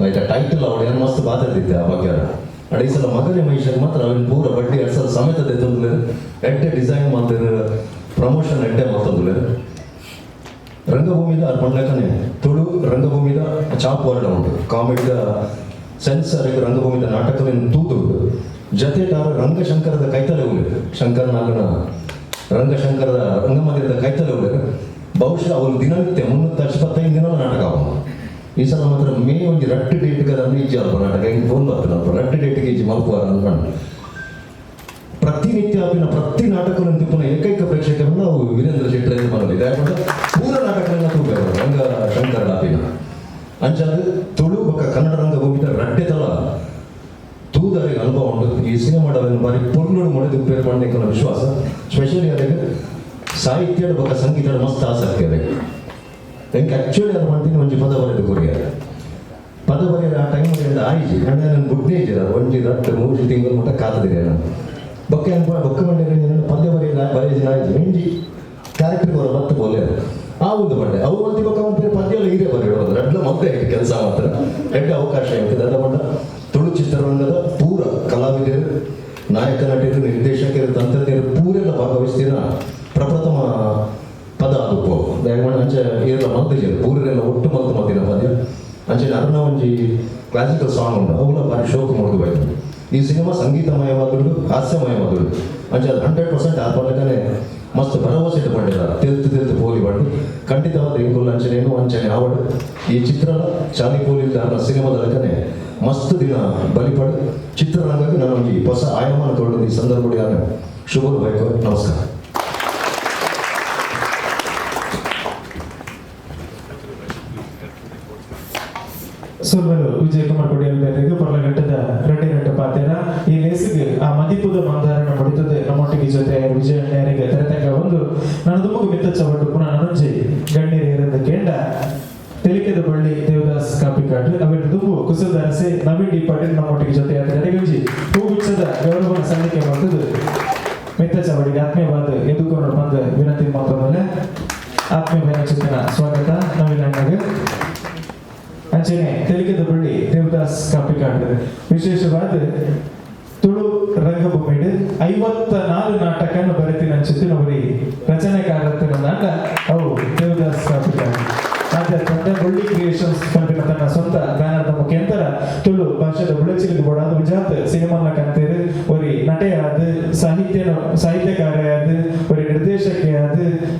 ಆಯ್ತಾ, ಟೈಟಲ್ ಆವಡ್, ಏನು ಮಸ್ತ್ ಬಾತಿದ್ದೆ ಆ ಬಗ್ಗೆ. ಅಡ ಈ ಸಲ ಮಗನೇ ಮಹಿಷಗ್ ಮಾತ್ರ ಅವನ್ ಪೂರ ಬಡ್ಡಿ 2 ಸಲ ಸಮೇತ ಎಡ್ಡೆ ಡಿಸೈನ್ ಮಾಡ್ತಾರೆ. ಪ್ರಮೋಷನ್ ಎಡ್ಡೆ ಮತ್ತೊಂದು ರಂಗಭೂಮಿದ ಪಂಡಕನೆ ತುಳು ರಂಗಭೂಮಿದ ಚಾಪ್ ವರ್ಡ ಉಂಟು ಕಾಮಿಡಿದ ಸೆನ್ಸರ್ ರಂಗಭೂಮಿದ ನಾಟಕವನ್ನು ತೂದುಂಡು ಜತೆಟಾರ ರಂಗಶಂಕರದ ಕೈತಲೆ ಉಳ್ಳೇರು ಶಂಕರನಾಗನ ರಂಗಶಂಕರದ ರಂಗಮಂದಿರದ ಕೈತಲೆ ಉಳ್ಳೇರು. ಬಹುಶಃ ಅವರು ದಿನನಿತ್ಯ 365 ದಿನ ನಾಟಕ ಅವನು. ಈ ಸಲ ಮಾತ್ರ ಮೇ ಒಂಜಿ ರಟ್ಟು ಡೇಟ್ಗೆ ಅದನ್ನು ಇಜ್ಜಿ ಅಲ್ಪ ನಾಟಕ ಹಿಂಗೆ ಫೋನ್ ಬರ್ತದೆ ಅಲ್ಪ ರಟ್ಟು ಡೇಟ್ಗೆ ಇಜ್ಜಿ ಮಲ್ಪುವಾರ ಅನ್ಕೊಂಡು ಪ್ರತಿನಿತ್ಯ ಅಪಿನ ಪ್ರತಿ ನಾಟಕವನ್ನು ತಿಪ್ಪುನ ಏಕೈಕ ಪ್ರೇಕ್ಷಕರನ್ನು ನಾವು ವೀರೇಂದ್ರ ಶೆಟ್ಟರ್ ಎಂದು ಮಾಡಲಿ. ದಯಮಾಡಿ ಪೂರ ನಾಟಕಗಳನ್ನ ತೂಪೇರು ರಂಗ ಶಂಕರ ಅಪಿನ ಅಂಚಾದ ತುಳು ಬೊಕ್ಕ ಕನ್ನಡ ರಂಗಭೂಮಿದ ರಡ್ಡೆ ತಲ ತೂದರಿಗೆ ಅನುಭವ ಉಂಟು. ಈ ಸಿನಿಮಾಡವನ್ನು ಬಾರಿ ಪೊರ್ಲುಡು ಮೊಳೆದು ಉಪ್ಪೇರು ಮಾಡಲಿಕ್ಕೆ ವಿಶ್ವಾಸ. ಸ್ಪೆಷಲಿ ಅದಕ್ಕೆ ಸಾಹಿತ್ಯದ ಬೊಕ್ಕ ಸಂಗೀತದ ಮಸ್ತ್ ಆಸಕ್ತಿ ಅದಕ್ಕೆ. ಎಂಕ್ ಆಕ್ಚುಲಿ ಅದು ಮಾಡ್ತೀನಿ ಒಂಜಿ ಪದ ಬರೆದು ಕೊರಿಯರ್ ಪದ ಬರೆಯಲು ಆ ಟೈಮ್ ಆಯ್ಜಿ ಅಂದ್ರೆ ನಾನು ಬುಡ್ನೇ ಇಜ್ಜಿರ ಒಂಜಿ ರಟ್ಟು ಮೂರು ತಿಂಗಳು ಮಟ್ಟ ಕಾತದಿರ ನಾನು ಬೊಕ್ಕ ಅನ್ಕೊ ಬೊಕ್ಕ ಮಂಡೆ ಪದ್ಯ ಬರೆಯಲ್ಲ ಬರೆಯ ಆಯ್ಜಿ ಒಂಜಿ ಕ್ಯಾರೆಕ್ಟರ್ ಬರೋ ಮತ್ತೆ ಬೋಲೆ ಆ ಒಂದು ಬಂಡೆ ಅವು ಒಂದು ಬೊಕ್ಕ ಒಂದು ಪದ್ಯ ಎಲ್ಲ ಹೀರೆ ಬರೆಯೋದು ರಡ್ಲ ಮೊದಲೇ ಕೆಲಸ ಮಾತ್ರ ಎಡ್ಡೆ ಅವಕಾಶ ಇರ್ತದೆ. ಅದ ಬಂಡ ತುಳು ಚಿತ್ರರಂಗದ ಪೂರ ಕಲಾವಿದರು, ನಾಯಕ ನಟರು, ನಿರ್ದೇಶಕರು, ತಂತ್ರಜ್ಞರು ಪೂರೆಲ್ಲ ಭಾಗವಹಿಸ್ತೀರ ಪ್ರಪ್ರಥಮ ಪದ ಅದು ದಯಮಾಡಿ ಅಂಚೆ ಇರೆಲ್ಲ ಮಲ್ತಿಜೆರ್ ಪೂರೆಲ್ಲ ಒಟ್ಟು ಮಲ್ತು ಮಲ್ತಿನ ಪದ್ಯ ಅಂಚೆ ಅರುಣ ಒಂಜಿ ಕ್ಲಾಸಿಕಲ್ ಸಾಂಗ್ ಉಂಟು ಅವುಲ ಬಾರಿ ಶೋಕು ಮೂಡ್ದು ಬೈದು. ಈ ಸಿನಿಮಾ ಸಂಗೀತಮಯವಾದುಂಡು, ಹಾಸ್ಯಮಯವಾದುಂಡು. ಅಂಚೆ ಅದು 100% ಆ ಪಲ್ಲಕನೆ ಮಸ್ತ್ ಭರವಸೆ ಇಟ್ಟುಕೊಂಡಿದ್ದಾರೆ. ತೆಲ್ತು ತೆಲ್ತು ಪೋಲಿ ಬಂಡು ಖಂಡಿತವಾದ ಇಂಕುಲ್ ಅಂಚನೇನು ಅಂಚನೆ ಆವಡು. ಈ ಚಿತ್ರದ ಚಾಲಿ ಪೋಲಿ ಸಿನಿಮಾದ ಲೆಕ್ಕನೆ ಮಸ್ತ್ ದಿನ ಬಲಿಪಡು ಚಿತ್ರರಂಗಕ್ಕೆ ನಾನು ಈ ಹೊಸ ಆಯಾಮನ ಕೊಡೋದು ಈ ಸಂದರ್ಭದಲ್ಲಿ ನಾನು ಶುಭ ಬಯಕು. ನಮಸ್ಕಾರ. ಸೊಲ್ಮೆಲು ವಿಜಯಕುಮಾರ್ ಕೊಡಿಯಲ್ ಬೇರೆಗೆ ಪೊರ್ಲಗಟ್ಟದ ರೆಡ್ಡಿ ರೆಡ್ಡ ಪಾತೇರ. ಈ ಲೇಸಿಗೆ ಆ ಮದಿಪುದ ಮಂದಾರಣ ಮುಡಿತದೆ. ನಮ್ಮೊಟ್ಟಿಗೆ ಜೊತೆ ವಿಜಯ ಅಣ್ಣರಿಗೆ ತೆರೆತಂಗ ಒಂದು ನನ್ನ ದುಮ್ಮಗು ಮಿತ್ತ ಚವಟು ಪುನಃ ನನೊಂಜಿ ಗಣ್ಯರು ಏರಂದ ಕೇಂಡ ತೆಲಿಕೆದ ಬಳ್ಳಿ ದೇವದಾಸ್ ಕಾಪಿಕಾಡ್ ಅವೆರಡು ದುಂಬು ಕುಸಲ್ದಾರಸೆ ನವೀನ್ ಡಿ ಪಾಟೀಲ್ ನಮ್ಮೊಟ್ಟಿಗೆ ಜೊತೆ ಅರೆಗೊಂಜಿ ಹೂಗುಚ್ಛದ ಗೌರವನ ಸಲ್ಲಿಕೆ ಮಾಡ್ತದೆ. ಮಿತ್ತ ಚವಡಿಗೆ ಆತ್ಮೀಯವಾದ ಎದುಕೊಂಡು ಬಂದ ವಿನಂತಿ ಮಾತೊಂದಲೆ ಆತ್ಮೀಯ ಚಿಂತನ ಸ್ವಾಗತ ನವೀನ್ ಅಣ್ಣಗೆ. ಅಂಚನೆ ತೆಲಿಕೆದ ಬಳ್ಳಿ ದೇವದಾಸ್ ಕಾಪಿಕಾಡ್ ವಿಶೇಷವಾದ ತುಳು ರಂಗಭೂಮಿಡು 54 ನಾಟಕನ್ನು ಬರೆತಿನ ಅಂಚಿತ್ತಿನ ಒರಿ ರಚನೆಕಾರತ್ತಿನ ನಾಟ ಅವು ದೇವದಾಸ್ ಕಾಪಿಕಾಡ್. ಆದ್ಯ ತಂದೆ ಬಳ್ಳಿ ಕ್ರಿಯೇಷನ್ಸ್ ಪಂಪಿನ ತನ್ನ ಸ್ವಂತ ಬ್ಯಾನರ್ದ ಮುಖಾಂತರ ತುಳು ಭಾಷೆದ ಬುಳೆಚಿಲಿಗೆ ಬೋಡಾದ ವಿಜಾತ್ ಸಿನಿಮಾನ ಕಂತೇರು. ಒರಿ ನಟೆಯಾದ, ಸಾಹಿತ್ಯಕಾರೆಯಾದ, ಒರಿ ನಿರ್ದೇಶಕೆಯಾದ,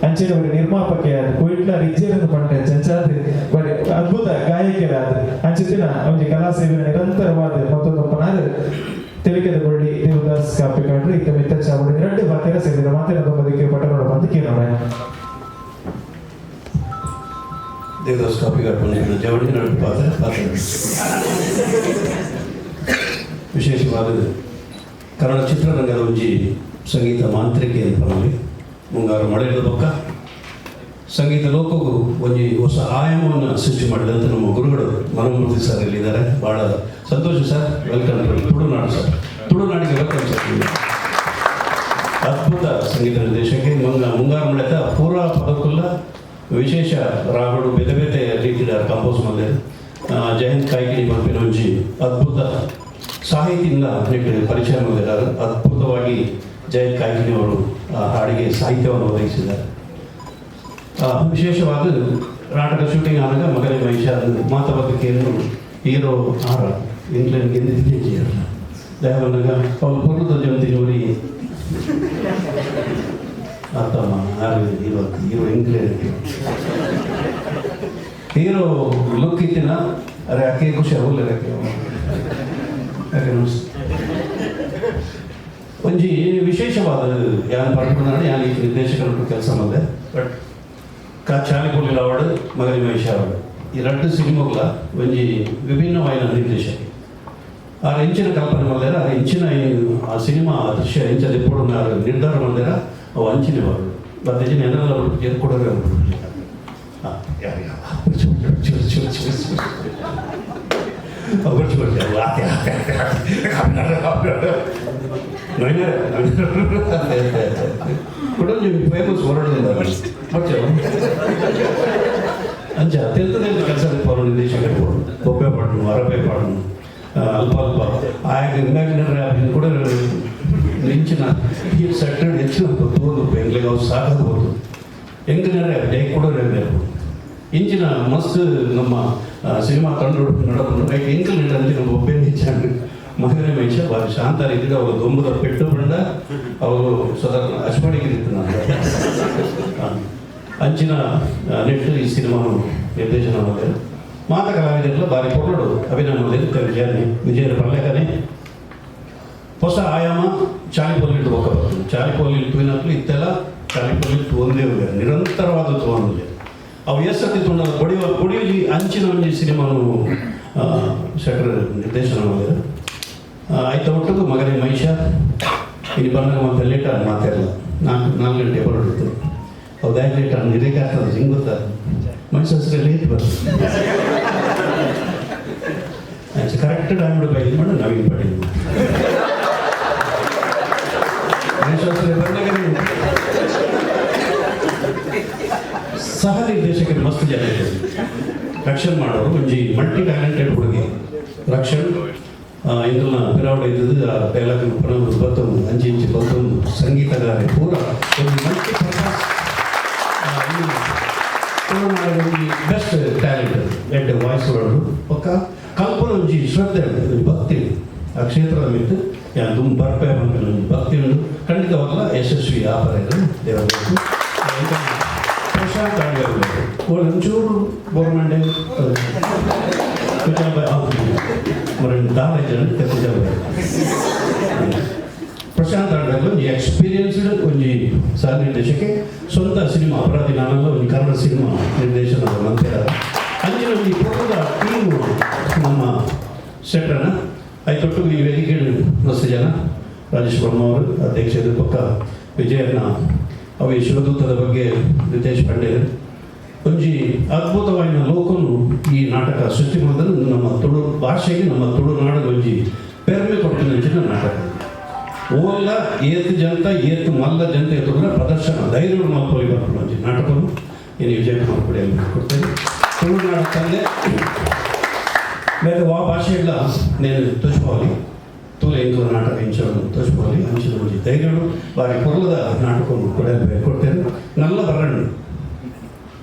ಅಂಚಿನ ಒರಿ ನಿರ್ಮಾಪಕೆಯಾದ, ಕುಯಿಟ್ಲ ರಿಜ್ಜೇರನ್ನು ಪಂಡೆ ಚಂಚಾದ ಒರಿ ಅದ್ಭುತ ಗಾಯಕಿಯರಾದ ಅಂಚಿತ್ತಿನ ಒಂಜಿ ಕಲಾ ಸೇವೆ ನಿರಂತರವಾದ ಮತ್ತೊಂದು ಪನಾರು ತೆಲಿಕೆದ ಬಳ್ಳಿ ದೇವದಾಸ್ ಕಾಪಿಕಾಡ್ರು ಇತ್ತ ಮಿತ್ತ ಚಾವಡಿ ಎರಡು ಮಾತೇರ ಸೇರಿದ ಮಾತೇರ ದೊಂಬದಿಕ್ಕೆ ಪಟ್ಟಣೋಡ ಬಂದು ಕೇಳೋಣ. ದೇವದಾಸ್ ಕಾಪಿಗಾಟ್ ಬಂದಿದ್ದು ಜವಳಿ ನಡುವೆ ಪಾತ್ರ ಪಾತ್ರ ವಿಶೇಷವಾದ ಕನ್ನಡ ಚಿತ್ರರಂಗದ ಒಂಜಿ ಸಂಗೀತ ಮಾಂತ್ರಿಕೆ ಅಂತ ಪನೊಲಿ. ಮುಂಗಾರು ಮಳೆಗಳ ಬೊಕ್ಕ ಸಂಗೀತ ಲೋಕಗೂ ಒಂಜಿ ಹೊಸ ಆಯಾಮವನ್ನು ಸೃಷ್ಟಿ ಮಾಡಿದಂಥ ನಮ್ಮ ಗುರುಗಳು ಮನಮೂರ್ತಿ ಸರ್ ಇಲ್ಲಿದ್ದಾರೆ. ಭಾಳ ಸಂತೋಷ sir, welcome Tulunadu sir, ತುಳುನಾಡಿಗೆ welcome sir. ಅದ್ಭುತ ಸಂಗೀತ ನಿರ್ದೇಶಕ. ಮುಂಗಾರು ಮಳೆತ ಪೂರಾ ಪದಕ್ಕುಲ್ಲ ವಿಶೇಷ ರಾಗಗಳು ಬೇತೆ ಬೇತೆ ರೀತಿಯ ಕಂಪೋಸ್ ಮಾಡಿದೆ. ಜಯಂತ್ ಕಾಯ್ಕಿಣಿ ಪನ್ಪಿನ ಒಂಜಿ ಅದ್ಭುತ ಸಾಹಿತಿಯಿಂದ ನೆಟ್ಟು ಪರಿಚಯ ಮಾಡಿದ್ದಾರೆ. ಅದ್ಭುತವಾಗಿ ಜಯಂತ್ ಕಾಯ್ಕಿಣಿ ಅವರು ಆ ಹಾಡಿಗೆ ಸಾಹಿತ್ಯವನ್ನು ಒದಗಿಸಿದ್ದಾರೆ. ವಿಶೇಷವಾದ ನಾಟಕ ಶೂಟಿಂಗ್ ಆದಾಗ ಮಗನೇ ಮಹಿಷ ಮಾತಬದ್ದಕೆಯನ್ನು ಹೀರೋ ಆರ ಇಂಗ್ಲೆಂಡ್ ಗೆದ್ದಿದ್ದೆ ದಯವನ್ನಾಗ ಅವನು ಪೊರ್ಲುದ ಜೊಂತಿ ನೋಡಿ ಅತ್ತಮ್ಮ ಆರು hero hero England hero look ಇತ್ತಿನ ಅರೆ ಅಕ್ಕೆ ಖುಷಿ ಆಗುಲ್ಲ ಯಾಕೆ ಯಾಕೆ ಒಂಜಿ ವಿಶೇಷವಾದ ಯಾನ್ ಪಡ್ಕೊಂಡ ಯಾನ್ ಈ ನಿರ್ದೇಶಕರ ಕೆಲಸ ಮಾಡಿದೆ. ಬಟ್ ಕಾ ಚಾಲಿ ಪೊಲಿಲ್ ಅವಾರ್ಡ್ ಮಗನಿ ಮಹೇಶ ಅವಾರ್ಡ್ ಈ ರಡ್ಡು ಸಿನಿಮಾಗಳ ಒಂಜಿ ವಿಭಿನ್ನವಾಯಿನ ನಿರ್ದೇಶಕ. ಆರ್ ಎಂಚಿನ ಕಲ್ಪನೆ ಮಲ್ದೇರ, ಆರ್ ಎಂಚಿನ ಆ ಸಿನಿಮಾ ಆ ದೃಶ್ಯ ಎಂಚ ದೆಪ್ಪೊಡು ಆರ್ ನಿರ್ಧಾರ ಮಲ್ದೇರ ಅವು ಅಂಚಿನ ಬಾರ್ದು ಬತ್ತಿಜಿನ ಎನ್ನಲ ಕೊಡರೆ ಯಾರು ಕುಡೊಂಜಿ ಫೇಮಸ್ ವರ್ಡ್ ಅಂಚ ತೆಲ್ತ ತೆಲ್ತ ಕೆಲಸ ಪೋರು ನಿರ್ದೇಶಕರು ಪೋಡು ಬೊಬ್ಬೆ ಪಾಡನು ಅರಬೆ ಪಾಡನು ಅಲ್ಪ ಅಲ್ಪ ಆಯಗ ಇಮ್ಯಾಜಿನರಿ ಆಪಿನ ಕೂಡ ಇಂಚಿನ ಈ ಸೆಟ್ಟಡ್ ಹೆಚ್ಚಿನ ತೋದು ಎಂಗ್ಲಿಗೆ ಅವು ಸಾಕಾಗ್ಬೋದು ಎಂಕನರೇ ಜೈ ಕೊಡೋರೇ ಬೇಕು ಇಂಚಿನ ಮಸ್ತ್ ನಮ್ಮ ಸಿನಿಮಾ ತಂಡ ನಡಪುಂಡು. ಐಕ್ ಎಂಕಲ್ ಅಂಚಿನ ಒಬ್ಬೇ ಹೆಚ್ಚಾಂಡ್. ಮಗನೇ ಮಹಿಷ ಬಾರಿ ಶಾಂತ ರೀತಿಡ್ ಅವರು ದೊಂಬುದ ಪೆಟ್ಟು ಪಂಡ ಅವರು ಸಾಧಾರಣ ಅಶ್ವಣಿಗಿರಿತ್ತು. ನಾನು ಅಂಚಿನ ನೆಟ್ಟು ಈ ಸಿನಿಮಾನು ನಿರ್ದೇಶನ ಮಾಡಿದೆ. ಮಾತ ಕಲಾವಿದರೆಲ್ಲ ಬಾರಿ ಪೊರ್ಲುಡು ಅಭಿನಯ ಮಾಡಿದ್ರು. ವಿಜಯ ವಿಜಯರ ಪಲ್ಲೆಕನೆ ಹೊಸ ಆಯಾಮ ಚಾಲಿಪೊಲಿಟ್ಟು ಬೊಕ್ಕ ಬರ್ತದೆ. ಚಾಲಿಪೊಲಿ ತೂಯಿನಕ್ಲು ಇತ್ತೆಲ್ಲ ಚಾಲಿಪೊಲಿ ತೂವೊಂದೇ ಉಲ್ಲೆರ್, ನಿರಂತರವಾದ ತೂವೊಂದುಲ್ಲೆರ್. ಅವು ಏತ್ ಸರ್ತಿ ತೂಂಡ ಬೊಡಿವ ಬೊಡಿಯೊಂಜಿ ಅಂಚಿನ ಒಂಜಿ ಸಿನಿಮಾನು ಶೆಟ್ರ್ ನಿರ್ದೇಶನ ಮಲ್ದೆರ್. ಐತ ಒಟ್ಟುಗು ಮಗನೇ ಮಹಿಷ ಇನಿ ಬನ್ನಗ ಮತ್ತೆ ಲೇಟ್ ಆದ್ ಮಾತೆರ್ಲ ನಾಲ್ಕು ನಾಲ್ಕು ಗಂಟೆ ಬರಡಿತ್ತು. ಅವು ದಾಯೆ ಲೇಟ್ ಆಂಡ್ ನಿರೇಕೆ ಆಗ್ತದೆ ಹಿಂಗೆ ಗೊತ್ತಾ? ಮೈಸೂರು ಲೇಟ್ ಬರ್ತದೆ. ಕರೆಕ್ಟ್ ಟೈಮ್ ಬೈದು ಮಾಡಿ ನವೀನ್ ಪಾಟೀಲ್ ಮಹೇಶ್ವರ ಬಂದಾಗ ಸಹ ನಿರ್ದೇಶಕರು ಮಸ್ತ್ ಜನ ಇದ್ದಾರೆ. ರಕ್ಷಣ್ ಮಾಡೋರು ಒಂಜಿ ಮಲ್ಟಿ ಟ್ಯಾಲೆಂಟೆಡ್ ಹುಡುಗಿ ರಕ್ಷಣ್. ಇಂದುನ ಪಿರಾವಡ ಇದ್ದದ್ದು ಆ ಡೈಲಾಗ್ ಪನೊಂದು ಬತ್ತೊಂದು ಅಂಚಿ ಇಂಚಿ ಬತ್ತೊಂದು ಸಂಗೀತಗಾರೆ ಪೂರ ಒಂದು ಮಲ್ಟಿ ಪರ್ಪಸ್ ತುಳುನಾಡಿನ ಒಂಜಿ ಬೆಸ್ಟ್ ಟ್ಯಾಲೆಂಟ್. ಎಡ್ಡೆ ವಾಯ್ಸ್ ಉಂಡು, ಬೊಕ್ಕ ಕಲ್ಪನ ಒಂಜಿ ಶ್ರದ್ಧೆ ಉಂಡು, ಒಂಜಿ ಭಕ್ತಿ ಉಂಡು. ಆ ಕ್ಷೇತ್ರದ ಮಿತ್ತ್ ಯಾನ್ ದುಂಬು ಬರ್ಪೆ ಪನ್ಪಿನ ಒಂಜಿ ಭಕ್ತಿ ಉಂಡು. ಖಂಡಿತವಾಗ್ಲ ಯಶಸ್ವಿ ಆಪರೇನು ದೇವರ. ಪ್ರಶಾಂತ್ ಅಡ್ಗೆ ಒಂಚೂರು ಗೋರ್ಮೆಂಟ್ మరి ದಾಲ ಜನ ಪ್ರಶಾಂತ್ ಅಡ್ಗೆ ಒಂಜಿ ಎಕ್ಸ್ಪೀರಿಯನ್ಸ್ಡ್ ಒಂಜಿ ಸಹ ನಿರ್ದೇಶಕೆ. ಸ್ವಂತ ಸಿನಿಮಾ ಅಪರಾಧಿ ನಾನಲ್ಲ ಒಂಜಿ ಕನ್ನಡ ಸಿನಿಮಾ ನಿರ್ದೇಶನದ ಮಂತೆರ. ಅಂಚಿನ ಒಂಜಿ ಪೊರ್ಲುದ ಟೀಮ್ ನಮ್ಮ ಶೆಟ್ರನ. ಐತೊಟ್ಟು ಈ ವೇದಿಕೆ ಮಸ್ತ್ ಜನ, ರಾಜೇಶ್ ವರ್ಮ ಅವರು ಅಧ್ಯಕ್ಷರು, ಪಕ್ಕ ವಿಜಯಣ್ಣ ಅವು ಈ ಶಿವದೂತದ ಬಗ್ಗೆ ರಿತೇಶ್ ಪಂಡೇರ್. ಒಂಜಿ ಅದ್ಭುತವಾಯಿನ ಲೋಕನು ಈ ನಾಟಕ ಸೃಷ್ಟಿ ಮಾಡಿದ್ರೆ ನಮ್ಮ ತುಳು ಭಾಷೆಗೆ, ನಮ್ಮ ತುಳುನಾಡಿಗೆ ಒಂಜಿ ಪೆರ್ಮೆ ಕೊಡ್ತಿನ ನಾಟಕ. ಓಲ್ಲ ಏತ್ ಜನತ ಏತ್ ಮಲ್ಲ ಜನತೆ ಎದುರುನ ಪ್ರದರ್ಶನ ಧೈರ್ಯ ಮಲ್ಪೊಲಿ ಬರ್ಪುಂಡು ಒಂಜಿ ನಾಟಕನು ಏನು ವಿಜಯ್ ಕುಮಾರ್ ಕೂಡ ಕೊಡ್ತೇನೆ. ತುಳುನಾಡ ತಂದೆ ಬೇರೆ ವಾ ಭಾಷೆ ಇಲ್ಲ నేను ತೋಚ್ಕೋಲಿ ತೂಲೆ ಇಂದು ನಾಟಕ ಇಂಚವನ್ನು ತೋಚ್ಕೋಲಿ ಅಂಚಿನ ಒಂಜಿ ಧೈರ್ಯಡು ಬಾರಿ ಪೊರ್ಲದ ನಾಟಕವನ್ನು ಕೂಡ ಕೊಡ್ತೇನೆ. ನಲ್ಲ ಬರಣ್ಣು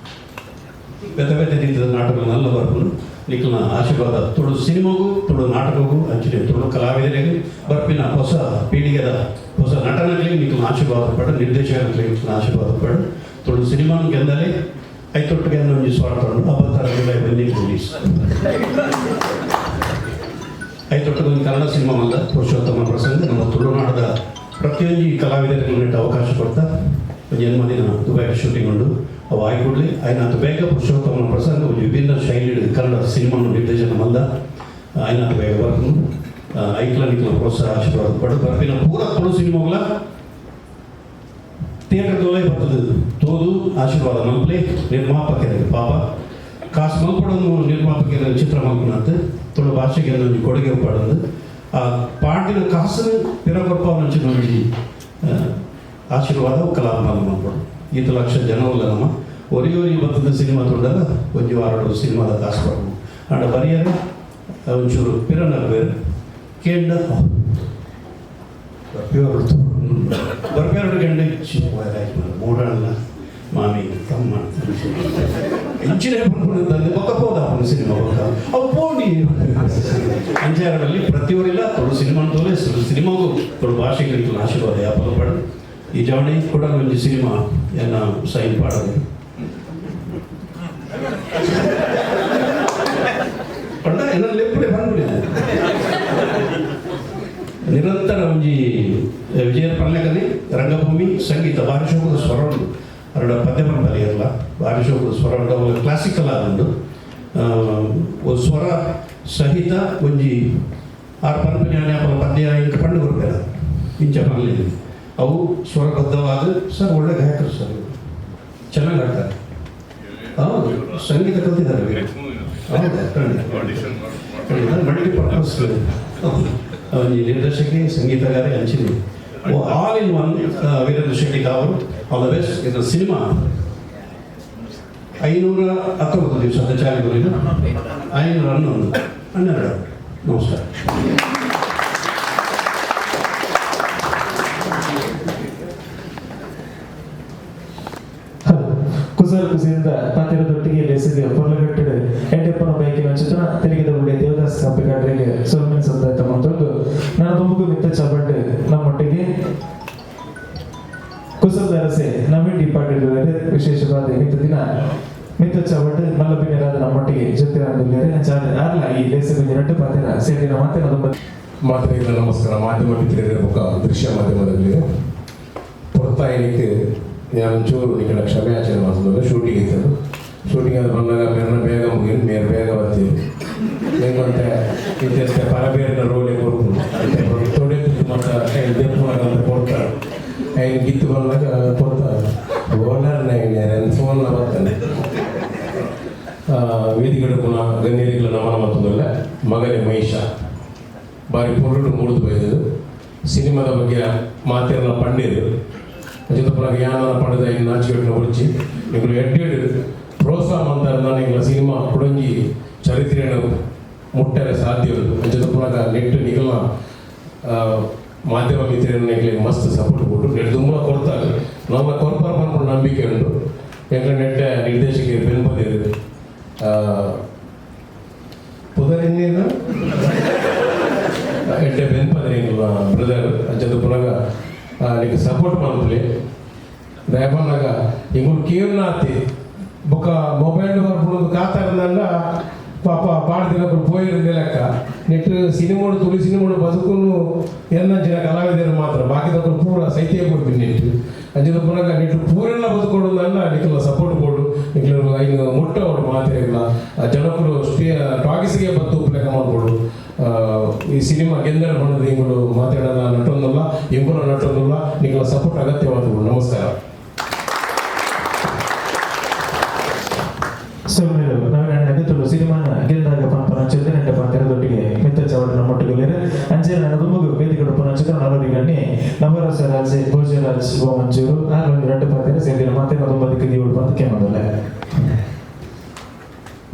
ಬೇತೆ ಬೇತೆ ರೀತಿಯ ನಾಟಕ ನಲ್ಲ ಬರ್ಪುಂಡು. ನಿಖಲ್ನ ಆಶೀರ್ವಾದ ತುಳು ಸಿನಿಮಾಗೂ ತುಳು ನಾಟಕಗೂ ಅಂಚಿನ ತುಳು ಕಲಾವಿದರಿಗೆ ಬರ್ಪಿನ ಹೊಸ ಪೀಳಿಗೆದ ಹೊಸ ನಟನಗಳಿಗೆ ನಿಖಲ್ನ ಆಶೀರ್ವಾದ ಪಡು, ನಿರ್ದೇಶಕರಿಗೆ ನಿಖಲ್ನ ಆಶೀರ್ವಾದ ಪಡು. ತುಳು ಸಿನಿಮಾನು ಗೆಂದಲೇ. ಐತೊಟ್ಟಿಗೆ ಒಂಜಿ ಸ್ವಾರ್ಥ ಉಂಡು ಅಬತ್ತಾರ ಬಂದಿ ಪೊಲೀಸ್. ಐತೊಟ್ಟಿಗೆ ಒಂದು ಕನ್ನಡ ಸಿನಿಮಾ ಮಲ್ಲ ಪುರುಷೋತ್ತಮ ಪ್ರಸಂಗ. ನಮ್ಮ ತುಳುನಾಡದ ಪ್ರತಿಯೊಂದು ಕಲಾವಿದರಿಗೆ ನೆಟ್ಟು ಅವಕಾಶ ಕೊಡ್ತಾ ಒಂದು ಜನ್ಮದಿನ ದುಬೈ ಶೂಟಿಂಗ್ ಉಂಡು. ಅವು ಆಯ್ಕೊಡ್ಲಿ ಆಯ್ನಾತ್ ಬೇಗ ಪುರುಷೋತ್ತಮನ ಪ್ರಸಂಗ ಒಂದು ವಿಭಿನ್ನ ಶೈಲಿ ಕನ್ನಡ ಸಿನಿಮಾನು ನಿರ್ದೇಶನ ಮಲ್ದ ಆಯ್ನಾತ್ ಬೇಗ ಬರ್ಪುಂಡು. ಐಕ್ಲ ನಿಕ್ಲ ಪ್ರೋತ್ಸಾಹ ಆಶೀರ್ವಾದ ಪಡು. ಬರ್ಪಿನ ಪೂರ ತುಳು ಸಿನಿಮಾಗಳ ಥಿಯೇಟರ್ ದೋಲೆ ಬರ್ತದೆ ತೋದು ಆಶೀರ್ವಾದ ಮಲ್ಪಲೆ. ನಿರ್ಮಾಪಕರಿಗೆ ಪಾಪ ಕಾಸು ಮಲ್ಪಡೊಂದು ನಿರ್ಮಾಪಕರ ಚಿತ್ರ ಮಲ್ಪನಂತ ತುಳು ಭಾಷೆಗೆ ಒಂಜಿ ಕೊಡುಗೆ ಪಾಡೊಂದು ಆ ಪಾಡಿನ ಕಾಸು ಪಿರ ಕೊರ್ಪವನಂಚಿನ ಒಂಜಿ ಆಶೀರ್ವಾದ ಕಲಾತ್ಮಕ ಮಲ್ಪಡು. ಈತ ಲಕ್ಷ ಜನ ಉಲ್ಲ ನಮ್ಮ ಒರಿ ಒರಿ ಬರ್ತದ ಸಿನಿಮಾ ತೊಂಡಲ್ಲ ಒಂಜಿ ವಾರ ಸಿನಿಮಾದ ಕಾಸು ಕೊಡ್ಬೋದು. ಆಂಡ ಬರಿಯರೆ ಒಂಚೂರು ಪಿರನಗ್ಬೇರು ಕೇಂಡ ಬರ್ಪಿಯವರು ಬರ್ಪಿಯವರು ಗಂಡ ಮೂಡಣ್ಣ ಮಾಮಿ ತಮ್ಮ ಇಂಚಿನ ತಂದೆ ಬೊಕ್ಕ ಪೋದ ಅವನು ಸಿನಿಮಾ ಬೊಕ್ಕ ಅವು ಪೋಣಿ ಅಂಚಾರದಲ್ಲಿ ಪ್ರತಿಯೊರಿಲ್ಲ ತುಳು ಸಿನಿಮಾ ತೋಲೆ ಸಿನಿಮಾಗೂ ತುಳು ಭಾಷೆಗೆ ಆಶೀರ್ವಾದ ಯಾಪಲ ಪಡು. ಈ ಜವಣಿ ಕೂಡ ಒಂಜಿ ಸಿನಿಮಾ ಎನ್ನ ಸೈನ್ ಪಾಡೋದು ಪಂಡ ಎನ್ನ ಲೆಪ್ಪುಡೆ ಬಂದ್ಬಿಡಿ. ನಿರಂತರ ಒಂಜಿ ವಿಜಯ ಪಲ್ಲೆಕನೆ ರಂಗಭೂಮಿ ಸಂಗೀತ ಬಾರಿ ಶೋಕದ ಸ್ವರ ಉಂಡು. ಅರಡ ಪದ್ಯ ಪನ್ಪಲೆ ಇರಲ್ಲ ಬಾರಿ ಶೋಕದ ಸ್ವರ ಉಂಡು. ಅವು ಕ್ಲಾಸಿಕಲ್ ಆದುಂಡು ಸ್ವರ ಸಹಿತ ಒಂಜಿ ಆರು ಪನ್ಪಿನ ಅಪಲ ಪದ್ಯ ಇಂಕ ಪಂಡು ಕೊರ್ಪೆರ ಇಂಚ ಪನ್ಲಿ ಅವು ಸ್ವರಬದ್ಧವಾದ. ಸರ್ ಒಳ್ಳೆ ಗಾಯಕರು ಸರ್ ಇವರು, ಚೆನ್ನಾಗಿ ಹಾಡ್ತಾರೆ. ಹೌದು, ಸಂಗೀತ ಕಲ್ತಿದ್ದಾರೆ ಇವರು. ಹೌದು, ಖಂಡಿತ ಖಂಡಿತ. ಮಲ್ಟಿ ಪರ್ಪಸ್ ಒಂಜಿ ನಿರ್ದೇಶಕಿ ಸಂಗೀತಗಾರೆ ಅಂಚಿನಿ all in one Veerendra Shetty ಅವರು. ಆಲ್ the best. ಇದು ಸಿನಿಮಾ 519 ದಿವಸ ಚಾಲಿ ಬರೀನು 511 12. ನಮಸ್ಕಾರ. ಕುಸಲ್ ಕುಸಿಯಿಂದ ಪಾತಿರದೊಟ್ಟಿಗೆ ಲೇಸಿಗೆ ಪೊರ್ಲಗಟ್ಟೆಡ್ ಎಡ್ಡೆಪ್ಪನ ಬೈಕಿನ ಚಿತ್ರ ತೆಲಿಗೆದ ಉಳ್ಳೆ ದೇವದಾಸ್ ಕಾಪಿಕಾಡ್ರಿಗೆ ಸೊಲ್ಮೆನ್ ಸಂದಾಯ್ತ ಮಂತೊಂದು ನನ್ನ ದುಂಬುಗು ಮಿತ್ತ ಚಬಂಡು ನಮ್ಮೊಟ್ಟಿಗೆ ಕುಸಲ್ದ ಅರಸೆ ನವೀನ್ ಡಿಪಾರ್ಟ್ ವಿಶೇಷವಾದ ಮಿತ್ತ ದಿನ ಮಿತ್ತ ಚವಡ್ ಮಲ್ಲಬಿನ್ಯರಾದ ನಮ್ಮೊಟ್ಟಿಗೆ ಜೊತೆ ಆರ್ಲ ಈ ಲೇಸಿಗೆ ರಡ್ಡು ಪಾತಿರ ಸೇರಿನ ಮಾತಿನ ತುಂಬ. ಮಾತ್ರೆಗಳ ನಮಸ್ಕಾರ. ಮಾಧ್ಯಮ ಮಿತ್ರರ ಬೊಕ್ಕ ದೃಶ್ಯ ಮಾಧ್ಯಮದಲ್ಲಿ ಪೊರ್ತಾಯನಿಕ್ ನಾನು ಒಂಚೂರು ನಿಕಡ ಕ್ಷಮೆಯಾಚನೆ ಮಾಡ್ತದೆ. ಶೂಟಿಂಗ್ ಇತ್ತು. ಶೂಟಿಂಗ್ ಅದು ಬಂದಾಗ ಮೇರ್ನ ಬೇಗ ಮುಗಿದು ಮೇರ್ ಬೇಗ ಬರ್ತೀವಿ. ಹೆಂಗಂತೆ ಇತ್ಯಸ್ತೆ ಪರಬೇರಿನ ರೋಲೆ ಕೊಡ್ತು ತೊಡೆ ಮತ್ತು ದೆಪ್ಪುನಾಗ ಅಂತ ಕೊಡ್ತಾರೆ. ಐನ್ ಗಿತ್ತು ಬಂದಾಗ ಕೊಡ್ತಾರೆ. ಓನರ್ ಫೋನ್ ಬರ್ತಾನೆ. ವೇದಿಕೆ ಪುನಃ ಗಣ್ಯರಿಗಳ ನಮನ ಮತ್ತೊಂದಲ್ಲ. ಮಗನೇ ಮಹಿಷ ಬಾರಿ ಪೊರ್ಲುಡು ಮೂಡುದು ಬೈದದು. ಸಿನಿಮಾದ ಬಗ್ಗೆ ಮಾತೆಲ್ಲ ಪಂಡಿರು ಜೊತೆ ಪುನಃ ಯಾನನ ಪಡೆದ ಇನ್ನು ನಾಚಿಕೆಟ್ಟಿನ ಒಡಿಚಿ ನಿಗಳು ಎಡ್ಡೆಡ್ ಪ್ರೋತ್ಸಾಹ ಮಂತಾರೆ. ನಾನು ಸಿನಿಮಾ ಕುಡಂಜಿ ಚರಿತ್ರೆಯನ್ನು ಮುಟ್ಟರೆ ಸಾಧ್ಯ ಉಂಟು. ಜೊತೆ ಪುನಃ ನೆಟ್ಟು ನಿಗಲ ಮಾಧ್ಯಮ ಮಿತ್ರರನ್ನು ನಿಗಳಿಗೆ ಮಸ್ತ್ ಸಪೋರ್ಟ್ ಕೊಟ್ಟು ನೆಟ್ಟು ತುಂಬ ಕೊಡ್ತಾರೆ. ನಮ್ಮ ಕೊರ್ಪರ ಪನ್ಪುನ ನಂಬಿಕೆ ಉಂಟು. ಎಂಕ್ಲೆ ನೆಟ್ಟ ನಿರ್ದೇಶಕರು ಬೆನ್ಪದಿರು ಪುದರ್ ಎಡ್ಡೆ ಬೆನ್ಪದಿರು ಎಂಕ್ಲ ಬ್ರದರ್. ಅಂಚದ ಪುನಗ ನಿಕ್ ಸಪೋರ್ಟ್ ಮನ್ಪುಲೆ. ದಯಪನ್ನಾಗ ಎಂಕುಲು ಕೇರ್ನಾತಿ ಬೊಕ್ಕ ಮೊಬೈಲ್ ಬರ್ಪುನದು ಕಾತಾರಂದಂಡ ಪಾಪ ಪಾಡ್ದಿನಕುಲು ಪೋಯಿರಂದೆ ಲೆಕ್ಕ. ನೆಟ್ ಸಿನಿಮೋಡು ತುಳು ಸಿನಿಮೋಡು ಬದುಕುನು ಎನ್ನಂಚಿನ ಕಲಾವಿದರು ಮಾತ್ರ, ಬಾಕಿದಕುಲು ಪೂರ ಸೈತ್ಯ ಕೊಡ್ತೀನಿ ನೆಟ್. ಅಂಚಿನ ಪುನಗ ನೆಟ್ ಪೂರೆಲ್ಲ ಬದುಕೊಡು ಅಂಡ ನಿಕ್ಲ ಸಪೋರ್ಟ್ ಕೊಡು. ನಿಕ್ಲು ಐನು ಮುಟ್ಟವಡು ಮಾತೆರೆಗ್ಲ ಜನಕುಲು ಸ್ಟೇ ಟಾಕೀಸ್ಗೆ ಬತ್ತು ಉಪ್ಪುಲೆಕ್ಕ ಮಲ್ಪೊಡು. ಈ ಸಿನಿಮಾ ಗೆಂದಡ ಬಣ್ಣದ ಇಂಗುಲು ಮಾತಾಡೋಣ ನಟೊಂದುಲ್ಲ, ಇಂಗುಲ ನಟೊಂದುಲ್ಲ. ನಿಕ್ಲ ಸಪೋರ್ಟ್ ಅಗತ್ಯವಾದ. ನಮಸ್ಕಾರ. ಸೊಲ್ಮೆಲು ನವೀನ. ತುಳು ಸಿನಿಮಾನ ಗೆಲ್ದಾಗ ಪನ್ಪನ ಚಂದನಂಡ ಪಾತೆರದೊಟ್ಟಿಗೆ ಮಿತ್ತ ಚವಡ ನಮ್ಮೊಟ್ಟಿಗೆ ಅಂಚೆ ನನ್ನ ದುಂಬುಗು ವೇದಿಕೆ ಪುನ ಚಿತ್ರ ನಲವರಿಗಣ್ಣಿ ನವರಸ ರಾಜೆ ಭೋಜರಾಜ್ ಮಂಜೂರು ಆರು ಒಂದು ಎರಡು ಪಾತೆರ ಸೇರಿದ ಮಾತಿನ ತುಂಬದಕ್ಕೆ ದೀವಳು ಬಂದು ಕೇಳೋದಲ್ಲ.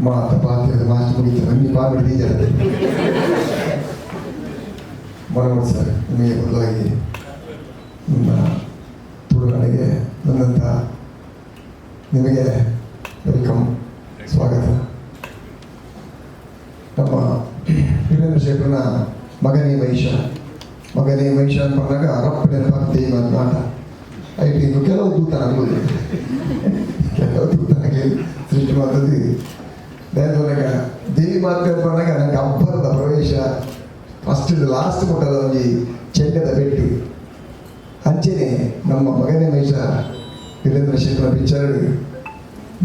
ಮಾತ ಪಾತ್ರದ ಮಾತು ಮುಗಿತು. ಒಂಜಿ ಪಾಮಿಡಿ ಬೀಜದ ಮನಮೋಹನ್ ಸರ್, ನಿಮಗೆ ಮೊದಲಾಗಿ ನಿಮ್ಮ ತುಳುನಾಡಿಗೆ ಬಂದಂಥ ನಿಮಗೆ welcome, ಸ್ವಾಗತ. ನಮ್ಮ ವೀರೇಂದ್ರ ಶೇಖರನ ಮಗನೇ ಮಹಿಷ, ಮಗನೇ ಮಹಿಷ ಅಂತ ರಪ್ಪ ನೆನಪಾಗ್ತೇ ಮಾತ ಐಟ್ ಇನ್ನು ಕೆಲವು ದೂತನಾಗ್ಬೋದು, ಕೆಲವು ದೂತನಾಗಲಿ ಸೃಷ್ಟಿ ಮಾಡ್ತದೆ. ದಯದೊಳಗ ದೇವಿ ಮಾತು ಬಂದಾಗ ನಂಗೆ ಅಬ್ಬರದ ಪ್ರವೇಶ, ಫಸ್ಟ್ ಲಾಸ್ಟ್ ಮುಟ್ಟದ ಒಂಜಿ ಚೆಂಡದ ಬೆಟ್ಟು. ಅಂಚೆನೆ ನಮ್ಮ ಮಗನೇ ಮಹಿಷ ವೀರೇಂದ್ರ ಶೇಖರ ಪಿಕ್ಚರ್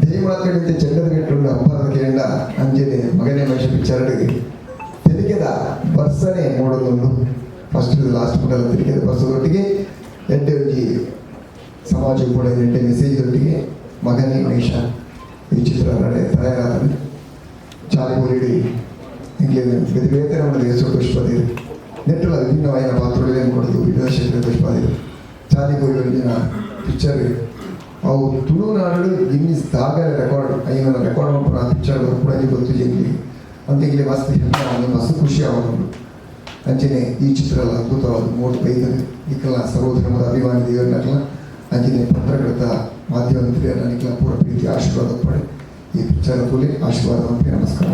ದೇವಿ ಮಾತುಗಳಿಂದ ಚೆಂಡದ ಬೆಟ್ಟು ಅಬ್ಬರದ ಕೇಂಡ. ಅಂಚೆನೆ ಮಗನೇ ಮಹಿಷ ಪಿಕ್ಚರ್ ತೆಲಿಕೆದ ಬರ್ಸನೆ ಮೂಡೋದೊಂದು ಫಸ್ಟ್ ಲಾಸ್ಟ್ ಮುಟ್ಟದ ತೆಲಿಕೆದ ಬರ್ಸದೊಟ್ಟಿಗೆ ಎಡ್ಡೆ ಒಂಜಿ ಸಮಾಜ ಕೂಡ ಎಡ್ಡೆ ಮೆಸೇಜ್ ಒಟ್ಟಿಗೆ ಮಗನೇ ಮಹಿಷ ಈ ಚಿತ್ರ ನಡೆ ತಯಾರಾದದ್ದು. ಚಾಲಿ ಪೊಲಿಡಿ ಇಂಗ್ಲೇನು ಬೇತೆ ಬೇತೆ ನಮ್ಮ ದೇಶ ಪುಷ್ಪದಿರು ನೆಟ್ಟಲ ವಿಭಿನ್ನವಾಯಿನ ಪಾತ್ರಗಳೇನು ಕೊಡೋದು ವಿವಿಧ ಕ್ಷೇತ್ರ ಪುಷ್ಪದಿರು ಚಾಲಿ ಪೊಲಿ ಪಿಕ್ಚರ್ ಅವು ತುಳುನಾಡು ಗಿನ್ನಿಸ್ ದಾಖಲೆ ರೆಕಾರ್ಡ್ ಐನ ರೆಕಾರ್ಡ್ ಮಲ್ಪುನ ಪಿಕ್ಚರ್ ಕೂಡ ಗೊತ್ತು ಜಿಂಗ್ಲಿ ಅಂತ. ಇಲ್ಲಿ ಮಸ್ತ್ ಹೆಮ್ಮೆ ಆವೊಂದು, ಮಸ್ತ್ ಖುಷಿ ಆವೊಂದುಂಡು. ಅಂಚನೆ ಈ ಚಿತ್ರ ಎಲ್ಲ ಅದ್ಭುತವಾದ ಮೂಡ್ ಬೈದನೆ. ನಿಕಲ್ನ ಸರ್ವಧರ್ಮದ ಅಭಿಮಾನಿ ದೇವರನ್ನಕ್ಲ, ಅಂಚನೆ ಪತ್ರಕರ್ತ ಮಾಧ್ಯಮ ನಿಕಲ್ನ ಪೂರ ಪ್ರೀತಿ ಆಶೀರ್ವಾದ ಪಡೆ. ಈ ಪಿಕ್ಚರ್ ತೂಲಿ ಆಶೀರ್ವಾದ ಮನ್ಪಿ. ನಮಸ್ಕಾರ.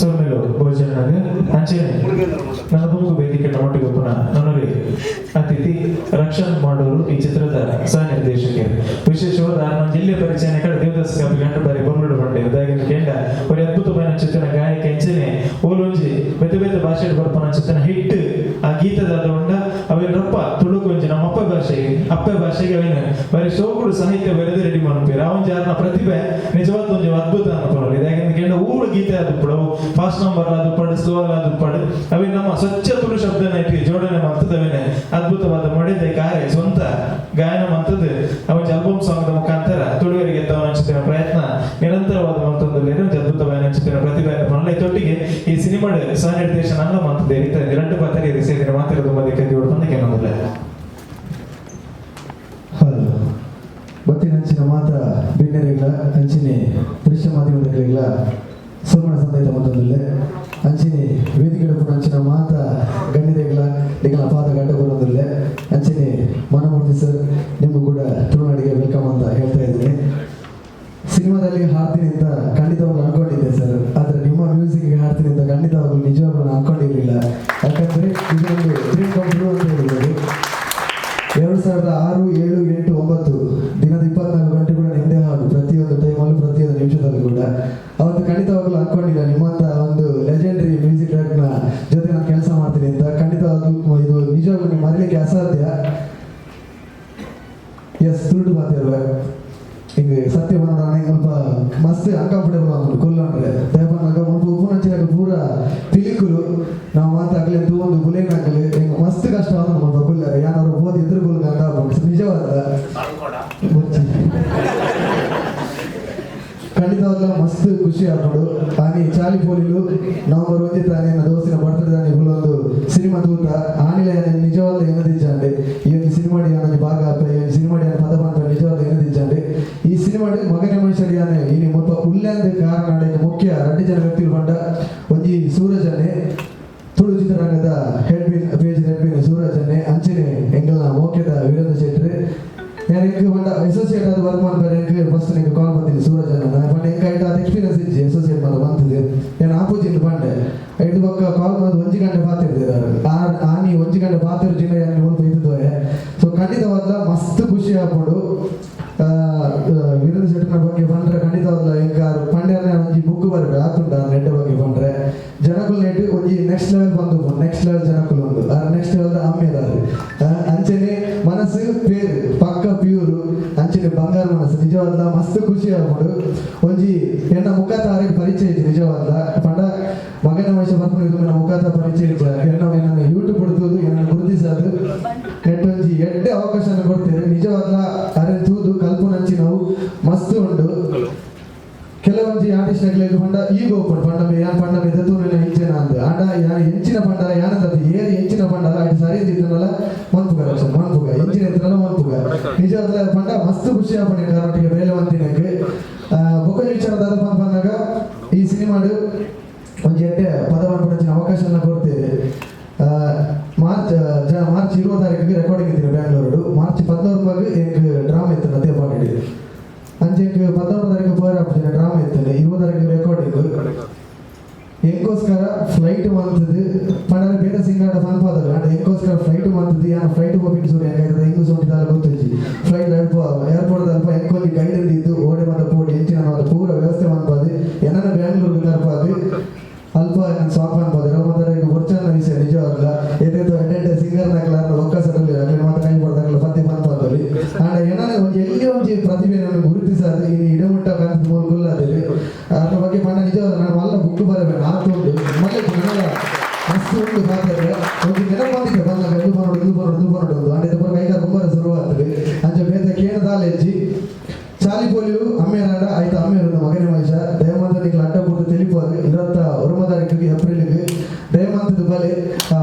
ಸೊಲ್ಮೆಲು ಭೋಜನಾಗ. ಅಂಚೆನೆ ನನ್ನ ದುಂಬುಗು ವೇದಿಕೆ ನಮ್ಮೊಟ್ಟಿಗೆ ಪುನಃ ನನ್ನೊರಿ ಅತಿಥಿ ರಕ್ಷಣ್ ಮಾಡೋರು, ಈ ಚಿತ್ರದ ಸಹ ನಿರ್ದೇಶಕರು. ವಿಶೇಷವಾದ ನಮ್ಮ ಜಿಲ್ಲೆ ಪರಿಚಯನ ಕಡೆ ದೇವದಾಸ್ ಕಾಪಿ ಗಂಟು ಬಾರಿ ಬೊರ್ಲುಡು ಬಂಡೆ ದಾಗಿನ ಕೇಂಡ ಒಂದು ಅದ್ಭುತವಾದ ಚಿತ್ರನ ಗಾಯಕ. ಅಂಚೆನೆ ಓಲೊಂಜಿ ಬೇತೆ ಬೇತೆ ಭಾಷೆ ಬರ್ಪನ ಚಿತ್ರನ ಹಿಟ್ ಆ ಗೀತದ ಉಂಡ ಅವೇನ್ ರಪ್ಪ ತುಳುಕು ಒಂಜಿ ನಮ್ಮ ಅಪ್ಪ ಭಾಷೆಗೆ ಅಪ್ಪ ಭಾಷೆಗೆ ಅವೇನು ಬರೀ ಸೋಕುಡು ಸಾಹಿತ್ಯ ಬರೆದು ರೆಡಿ ಮಾಡ್ತೀರಿ. ಆ ಒಂಜಿ ಆರ್ನ ಪ್ರತಿಭೆ ನಿಜವಾದ ಒಂಜಿ ಅದ್ಭುತ ಅನ್ಕೊಳ್ಳಿ. ಯಾಕಂದ್ರೆ ಕೇಂದ್ರ ಊರು ಗೀತೆ ಅದು ಪಡವು ಫಾಸ್ಟ್ ನಂಬರ್ ಅದು ಪಡು, ಸ್ಲೋ ಅದು ಪಡು, ಅವೇ ನಮ್ಮ ಸ್ವಚ್ಛ ತುಳು ಶಬ್ದನ ಇಟ್ಟು ಜೋಡಣೆ ಮಾಡ್ತದೆ. ಅವೇನೆ ಅದ್ಭುತವಾದ ಮೊಡೆದ ಕಾರ್ಯ ಸ್ವಂತ ಗಾಯನ ಮಾಡ್ತದೆ. ಅವಂಜಿ ಆಲ್ಬಮ್ ಸಾಂಗ್ ಮುಖಾಂತರ ತುಳುವರಿಗೆ ಎತ್ತವನ ಪ್ರಯತ್ನ ನಿರಂತರವಾದ ಮತ್ತೊಂದು ಒಂಜಿ ಅದ್ಭುತವಾದ ಅಂಚಿನ ಪ್ರತಿಭೆ ಪನಲ. ತೊಟ್ಟಿಗೆ ಈ ಸಿನಿಮಾ ಸಹ ನಿರ್ದೇಶನ ಅನ್ನ ಮಂತದೆ ಎರಡು ಪಾತ್ರ ಸೇರಿದ ಮಾತಿರೋದು ಮಧ್ಯೆ ಕದ್ದಿ ಹೊಡ್ಕೊಂಡು ಕೇಳೋದಿಲ್ಲ. ಹಲೋ, ಬತ್ತಿನಂಚಿನ ಮಾತ ಬಿನ್ನೆರೆಗಳ ಅಂಚಿನೆ ದೃಶ್ಯ ಮಾಧ್ಯಮದಗಳಿಗಳ ಸೋಮಣ ಸಂದೇಶ ಮತ್ತೊಂದಿಲ್ಲ. ಅಂಚಿನೆ ವೇದಿಕೆ ಅಂಚಿನ ಮಾತ ಗಣ್ಯರೆಗಳ ನಿಗಳ ಪಾದ ಗಡ್ಡ ಬರೋದಿಲ್ಲ. ಅಂಚಿನೆ ಮನಮೂರ್ತಿ ಮನಮೂರ್ತಿ ಸರ್, ನಿಮಗೂ ಕೂಡ ತುಳುನಾಡಿಗೆ welcome ಅಂತ ಹೇಳ್ತಾ ಇದ್ದೀನಿ. ಸಿನಿಮಾದಲ್ಲಿ ಹಾಡ್ತೀನಿ ಅಂತ ಖಂಡಿತವಾಗ್ಲೂ ಅನ್ಕೊಂಡಿದ್ದೆ ಸರ್, ಆದರೆ ನಿಮ್ಮ ಮ್ಯೂಸಿಕ್ಗೆ ಹಾಡ್ತೀನಿ ಅಂತ ಖಂಡಿತವಾಗ್ಲೂ ನಿಜವಾಗ್ಲೂ ನಾನು ಅನ್ಕೊಂಡಿರಲಿಲ್ಲ. ಯಾಕಂದರೆ ಇದೊಂದು ಡ್ರೀಮ್ ಕಮ್ ಟ್ರೂ ಅಂತ ಹೇಳ್ಬೋದು. 2006, 7, 8, 9 ದಿನದ 24 ಗಂಟೆ ಕೂಡ ನಿಮ್ಮದೇ ಹಾಡು, ಪ್ರತಿಯೊಂದು ಟೈಮಲ್ಲೂ, ಪ್ರತಿಯೊಂದು ನಿಮಿಷದಲ್ಲೂ ಕೂಡ. ಅವತ್ತು ಖಂಡಿತವಾಗ್ಲೂ ಅನ್ಕೊಂಡಿಲ್ಲ ನಿಮ್ಮಂಥ ಒಂದು ಲೆಜೆಂಡರಿ ಮ್ಯೂಸಿಕ್ ಡೈರೆಕ್ಟರ್ನ ಜೊತೆ ನಾನು ಕೆಲಸ ಮಾಡ್ತೀನಿ ಅಂತ. ಖಂಡಿತವಾಗ್ಲೂ ಇದು ನಿಜವಾಗ್ಲೂ ನೀವು ಮರೀಲಿಕ್ಕೆ ಅಸಾಧ್ಯ. ಎಸ್, ತುಳುಟು ಮಾತಾಡುವ ಹಿಂಗೆ ಸತ್ಯ ಬಂದ ಸ್ವಲ್ಪ ಮಸ್ತ್ ಅನ್ಕಂಫರ್ಟೇಬಲ್ ಆಗುಂಡು ಕುಲ್ಲಂಡ್ರೆ. ದಯಪನ್ನಗ ಮುಲ್ಪ ಉಪ್ಪುನಂಚಿನಾಗ ಪೂರ ಪಿಲಿಕುಲು. ನಾವು ಮಾತಾಗ್ಲಿ ತೂವೊಂದು ಬುಲೇನಾಗಲಿ ಹಿಂಗೆ ಮಸ್ತ್ ಕಷ್ಟ ಆಗುಂಡು ಮುಲ್ಪ ಕುಲ್ಲರೆ. ಯಾನವರು ಬೋದ್ ಎದುರು ಕುಲ್ಕ ಅಂತ ಆಪುಂಡು ನಿಜವಾದ. ಖಂಡಿತವಾಗ್ಲೂ ಮಸ್ತ್ ಖುಷಿ ಆಪುಂಡು. ಆನಿ ಚಾಲಿ ಪೋಲಿಲು ನವೆಂಬರ್ 1 ತಾನೆ ದೋಸ್ತಿನ ಬರ್ತಡೇ ದಾನಿ ಒಂದು ಸಿನಿಮಾ ತೂತ ಆನಿಲ ನಿಜವಾದ ಏನದಿಜ್ಜಾಂಡೆ. ಈ ಒಂದು ಸಿನಿಮಾಡಿ ಒಂಜಿ ಭಾಗ ಆಪ, ಈ ಒಂದು ಸಿನಿಮಾಡಿ ಪದ ಪನ್ಪ ನಿಜವಾದ ಏನದಿಜ್ಜಾಂಡೆ. ಈ ಸಿನಿಮಾಡ್ ಮಗನೇ ಮನುಷ್ಯಡಿ ಯಾನೆ ಇನಿ ಮುಲ್ಪ ಉಲ್ಯಾಂದ ಕಾರಣ ಮುಖ್ಯ ರಡ್ಡು ಜನ ವ್ಯಕ್ತಿಲು ಪಂಡ ಒಂಜಿ ಸೂರಜನೆ, ತುಳು ಚಿತ್ರರಂಗದ ಹೆಡ್ ಬಿನ್ ಪೇಜ್ ಹೆಡ್ ಬಿನ್ ಸೂರಜನೆ, ಅಂಚನೆ ಎಂಗಲ್ನ ಮೋಕ್ಯದ ವೀರೇಂದ್ರ ಶೆಟ್ಟಿ. ಯಾನ್ ಎಂಕ್ ಪಂಡ ಅಸೋಸಿಯೇಟ್ ಆದ್ ವರ್ಕ್ ಮನ್ಪೆರೆ ಎಂಕ್ ಫಸ್ಟ್ ನಿಂಗೆ ಕಾಲ್ ಬಂದಿನಿ ಸೂರಜನ. ಪಂಡ ಎಂಕ್ ಐಟ್ ಆತ್ ಎಕ್ಸ್ಪೀರಿಯನ್ಸ್ ಇಜ್ಜಿ, ಅಸೋಸಿಯೇಟ್ ಮಾತ ಬಂತದೆ ಯಾನ್ ಆಪೋಸಿಟ್ ಪಂಡೆ. ಐದು ಬೊಕ್ಕ ಕಾಲ್ ಬಂದು 1 ಗಂಟೆ ಪಾತಿರ್ದಿದ್ದಾರೆ. ಆನಿ 1 ಗಂಟೆ ಪಾತಿರು ಜಿನ ಯಾನ್ ಮುಲ್ಪ ಇತ್ತುದೋಯೆ. ಸೊ ಖಂಡಿತವಾದ್ಲ ಮಸ್ತ್ ಖುಷಿ ಆಪುಂಡು. ವೀರೇಂದ್ರ ಶೆಟ್ಟಿನ ಬಗ್ಗೆ ಪಂಡ್ರೆ ಖಂಡಿತವಾದ್ಲ ಎಂಕ್ ಪಂಡ್ಯಾರ್ನ ಒಂಜಿ ಬುಕ್ ಬರಬೇಕು ಆತುಂಡ. ನೆಟ್ಟ ಬಗ್ಗೆ ಪಂಡ್ರೆ ಜನಕುಲು ನೆಟ್ ಒಂಜಿ ನೆಕ್ಸ್ಟ್ ಲೆವೆಲ್ ಬಂದು, ನೆಕ್ಸ್ಟ್ ಲೆವೆಲ್ ಜನಕುಲು ಉಂಡು. ಆರ್ ನೆಕ್ಸ್ಟ್ ಲೆವೆಲ್ ಅಮ್ಮೇದಾರು. ಅಂಚನೆ ಮನಸ್ಸು ಪೇರು ಪಕ್ಕ ಪ್ಯೂರು, ಅಂಚನೆ ಬಂಗಾರ ಮನಸ್ಸು. ನಿಜವಾದ್ಲ ಮಸ್ತ್ ಖುಷಿ ಆಪುಂಡು. ಒಂಜಿ ಎನ್ನ ಮುಖ ತಾರಿಗೆ ಪರಿಚಯ ಇಜ್ಜಿ ನಿಜವಾದ್ಲ. ಪಂಡ ಮಗನ ವಯಸ್ಸು ಬರ್ಪುನ ಇದು ನನ್ನ ಮುಖದ ಪರಿಚಯ ಇಜ್ಜ. ಎನ್ನ ಎನ್ನ ಯೂಟ್ಯೂಬ್ ಕೊಡ್ತುದು ಎನ್ನ ಗುರುತಿಸದು ನೆಟ್ ಒಂಜಿ ಎಡ್ಡೆ ಅವಕಾಶ ಕೊಡ್ತೇವೆ. ನಿಜವಾದ್ಲ ಅರೆ ತೂದು ಕಲ್ಪುನಂಚಿನವು ಮಸ್ತ್ ಉಂಡು. ಕೆಲವೊಂಜಿ ಆರ್ಟಿಸ್ಟ್ ನಕ್ಲೆಗ್ ಪಂಡ ಈಗೋ ಉಪ್ಪುಂಡು, ಪಂಡ ಯಾನ್ ಪಂಡ ಮೆದತೂರಿನ ಇಂಚಿನ ಅಂದ್. ಆಂಡ ಯಾನ್ ಎಂಚಿನ ಪಂಡಲ ಯಾನದ ಏರ್ ಎಂಚಿನ ಪಂಡಲ ಐಟ್ ಸರಿ ಇತ್ತನಲ ಮನ್ಪುಗ ರಕ್ಷನ್ ಮನ್ಪುಗ ಎಂಚಿನ ಇತ್ತನಲ ಮನ್ಪುಗ. ನಿಜವಾದ್ಲ ಪಂಡ ಮಸ್ತ್ ಖುಷಿ ಆಪುಂಡು ಕರ್ನಾಟಕ ಬೇಲೆ ಮಂತಿನಕ್. ಬೊಕ್ಕ ವಿಚಾರ ದಾದ ಪನ್ನಗ ಈ ಸಿನಿಮಾಡ್ ಒಂಜಿ ಎಡ್ಡೆ ಪದ ಪನ್ಪುನಂಚಿನ ಅವಕಾಶನ ಕೊಡ್ತೇವೆ. ಮಾರ್ಚ್ ಮಾರ್ಚ್ 20 ತಾರೀಕಿಗೆ ರೆಕಾರ್ಡಿಂಗ್ ಇದ್ದೀನಿ ಬ್ಯಾಂಗ್ಳೂರು. ಮಾರ್ಚ್ 16 ಎಂಕ್ ಡ್ರಾಮಾ ಇತ್ತು ನತ್ತೇಪಾಡಿ. ಅಂಚೆಂಕ್ 16 ತಾರೀಕು ಪೋರ ಡ್ರಾಮಾ ಇತ್ತು, 20 ತಾರೀಕು ರೆಕಾರ್ಡಿಂಗ್. ಎಂಕೋಸ್ಕರ ಫ್ಲೈಟ್ ಮಂತದ್ದು ಪಂಡರೆ ಬೇರೆ ಸಿಂಗರ್ ಪನ್ಪಾದಲ್ಲ. ಅಂಡ ಎಂಕೋಸ್ಕರ ಫ್ಲೈಟ್ ಮಂತದ್ದು. ಯಾನ ಫ್ಲೈಟ್ ಪೋಪಿಂಗ್ ಸೂರ್ಯ ಹೆಂಗಾಯ್ತದೆ ಹಿಂಗು ಸೊಂಟಿದಾಲ ಗೊತ್ತಿಜ್ಜಿ. ಫ್ಲೈಟ್ ಅಲ್ಪ ಏರ್ಪೋರ್ಟ್ ಅಲ್ಪ ಎಂಕೊಂಜಿ ಗೈಡ್ ಇದ್ದು ಓಡೆ ಮಾತ ಪೋಡಿ ಎಂಚಿನ ಮಾತ ಪೂರ ವ್ಯವಸ್ಥೆ ಮನ್ಪಾದು ಏನನ್ನ ಬ್ಯಾಂಗ್ಳೂರ್ಗೆ ತರ್ಪಾದು ಅಲ್ಪ ನಾನು ಸಾಂಗ್ ಪನ್ಪಾದು. ರಮದಾರಿಗೆ ಬೊರ್ಚನ್ನ ವಿಷಯ ನಿಜವಾಗ್ಲ. ಏತೇತೋ ಎಡ್ಡೆ ಸಿಂಗರ್ ನಕಲ ಒಕ್ಕಸರಲ್ಲಿ ಅಗ್ಲಿ ಮಾತ ಕೈ ಪಡ್ದಾಗಲ ಪತ್ತೆ ಪನ್ಪಾದಲ್ಲಿ. ಅಂಡ ಏನನ್ನ ಒಂಜಿ ಎಲ್ಲಿ ಒಂಜಿ ಪ್ರತಿಭೆ ನಾನು ಗುರುತಿಸಾದು ಇನ್ನು ಇಡಮುಟ್ಟ ಕಾಂತ ಮೂಲ ಗುಲ್ಲಾದಿರಿ. ಅದ್ರ ಬಗ್ಗೆ ಪಂಡ ನಿಜವಾದ ನಾನು ಮಲ್ಲ ಬುಕ್ ಬರಬೇಕು ಆತು ಉಂಟು. ಮಲ್ಲ ನನಗ ಮಸ್ತ್ ಉಂಟು ಪಾತ್ರೆ. ಒಂಜಿ ನೆನಪು ಬಂದಿದ್ದೆ ಬಂದಾಗ ಇದು ಬರೋಡು ಇದು ಬರೋಡು ಇದು ಬರೋಡು ಒಂದು. ಅಂಡ ಇದು ಪೂರ ಕೈಕಾಲು ಕುಂಬಾರ ಶುರು ಆಗ್ತದೆ. ಅಂಚ ಬೇತೆ ಕೇಣದಾಲ ಹೆಚ್ಚಿ ಚಾಲಿ ಪೋಲಿಲು ಅಮ್ಮೇರಾಡ ಆಯ್ತು. ಅಮ್ಮೇರು ಮಗನೇ ಮನುಷ್ಯ ದಯಮಂತ ನಿಕ್ಲ ಅಡ್ಡ ಕೊಟ್ಟು ತಿಳಿಪೋದು. 29 ತಾರೀಕಿಗೆ ಏಪ್ರಿಲ್ಗೆ ದಯಮಂತದ ಬಲೆ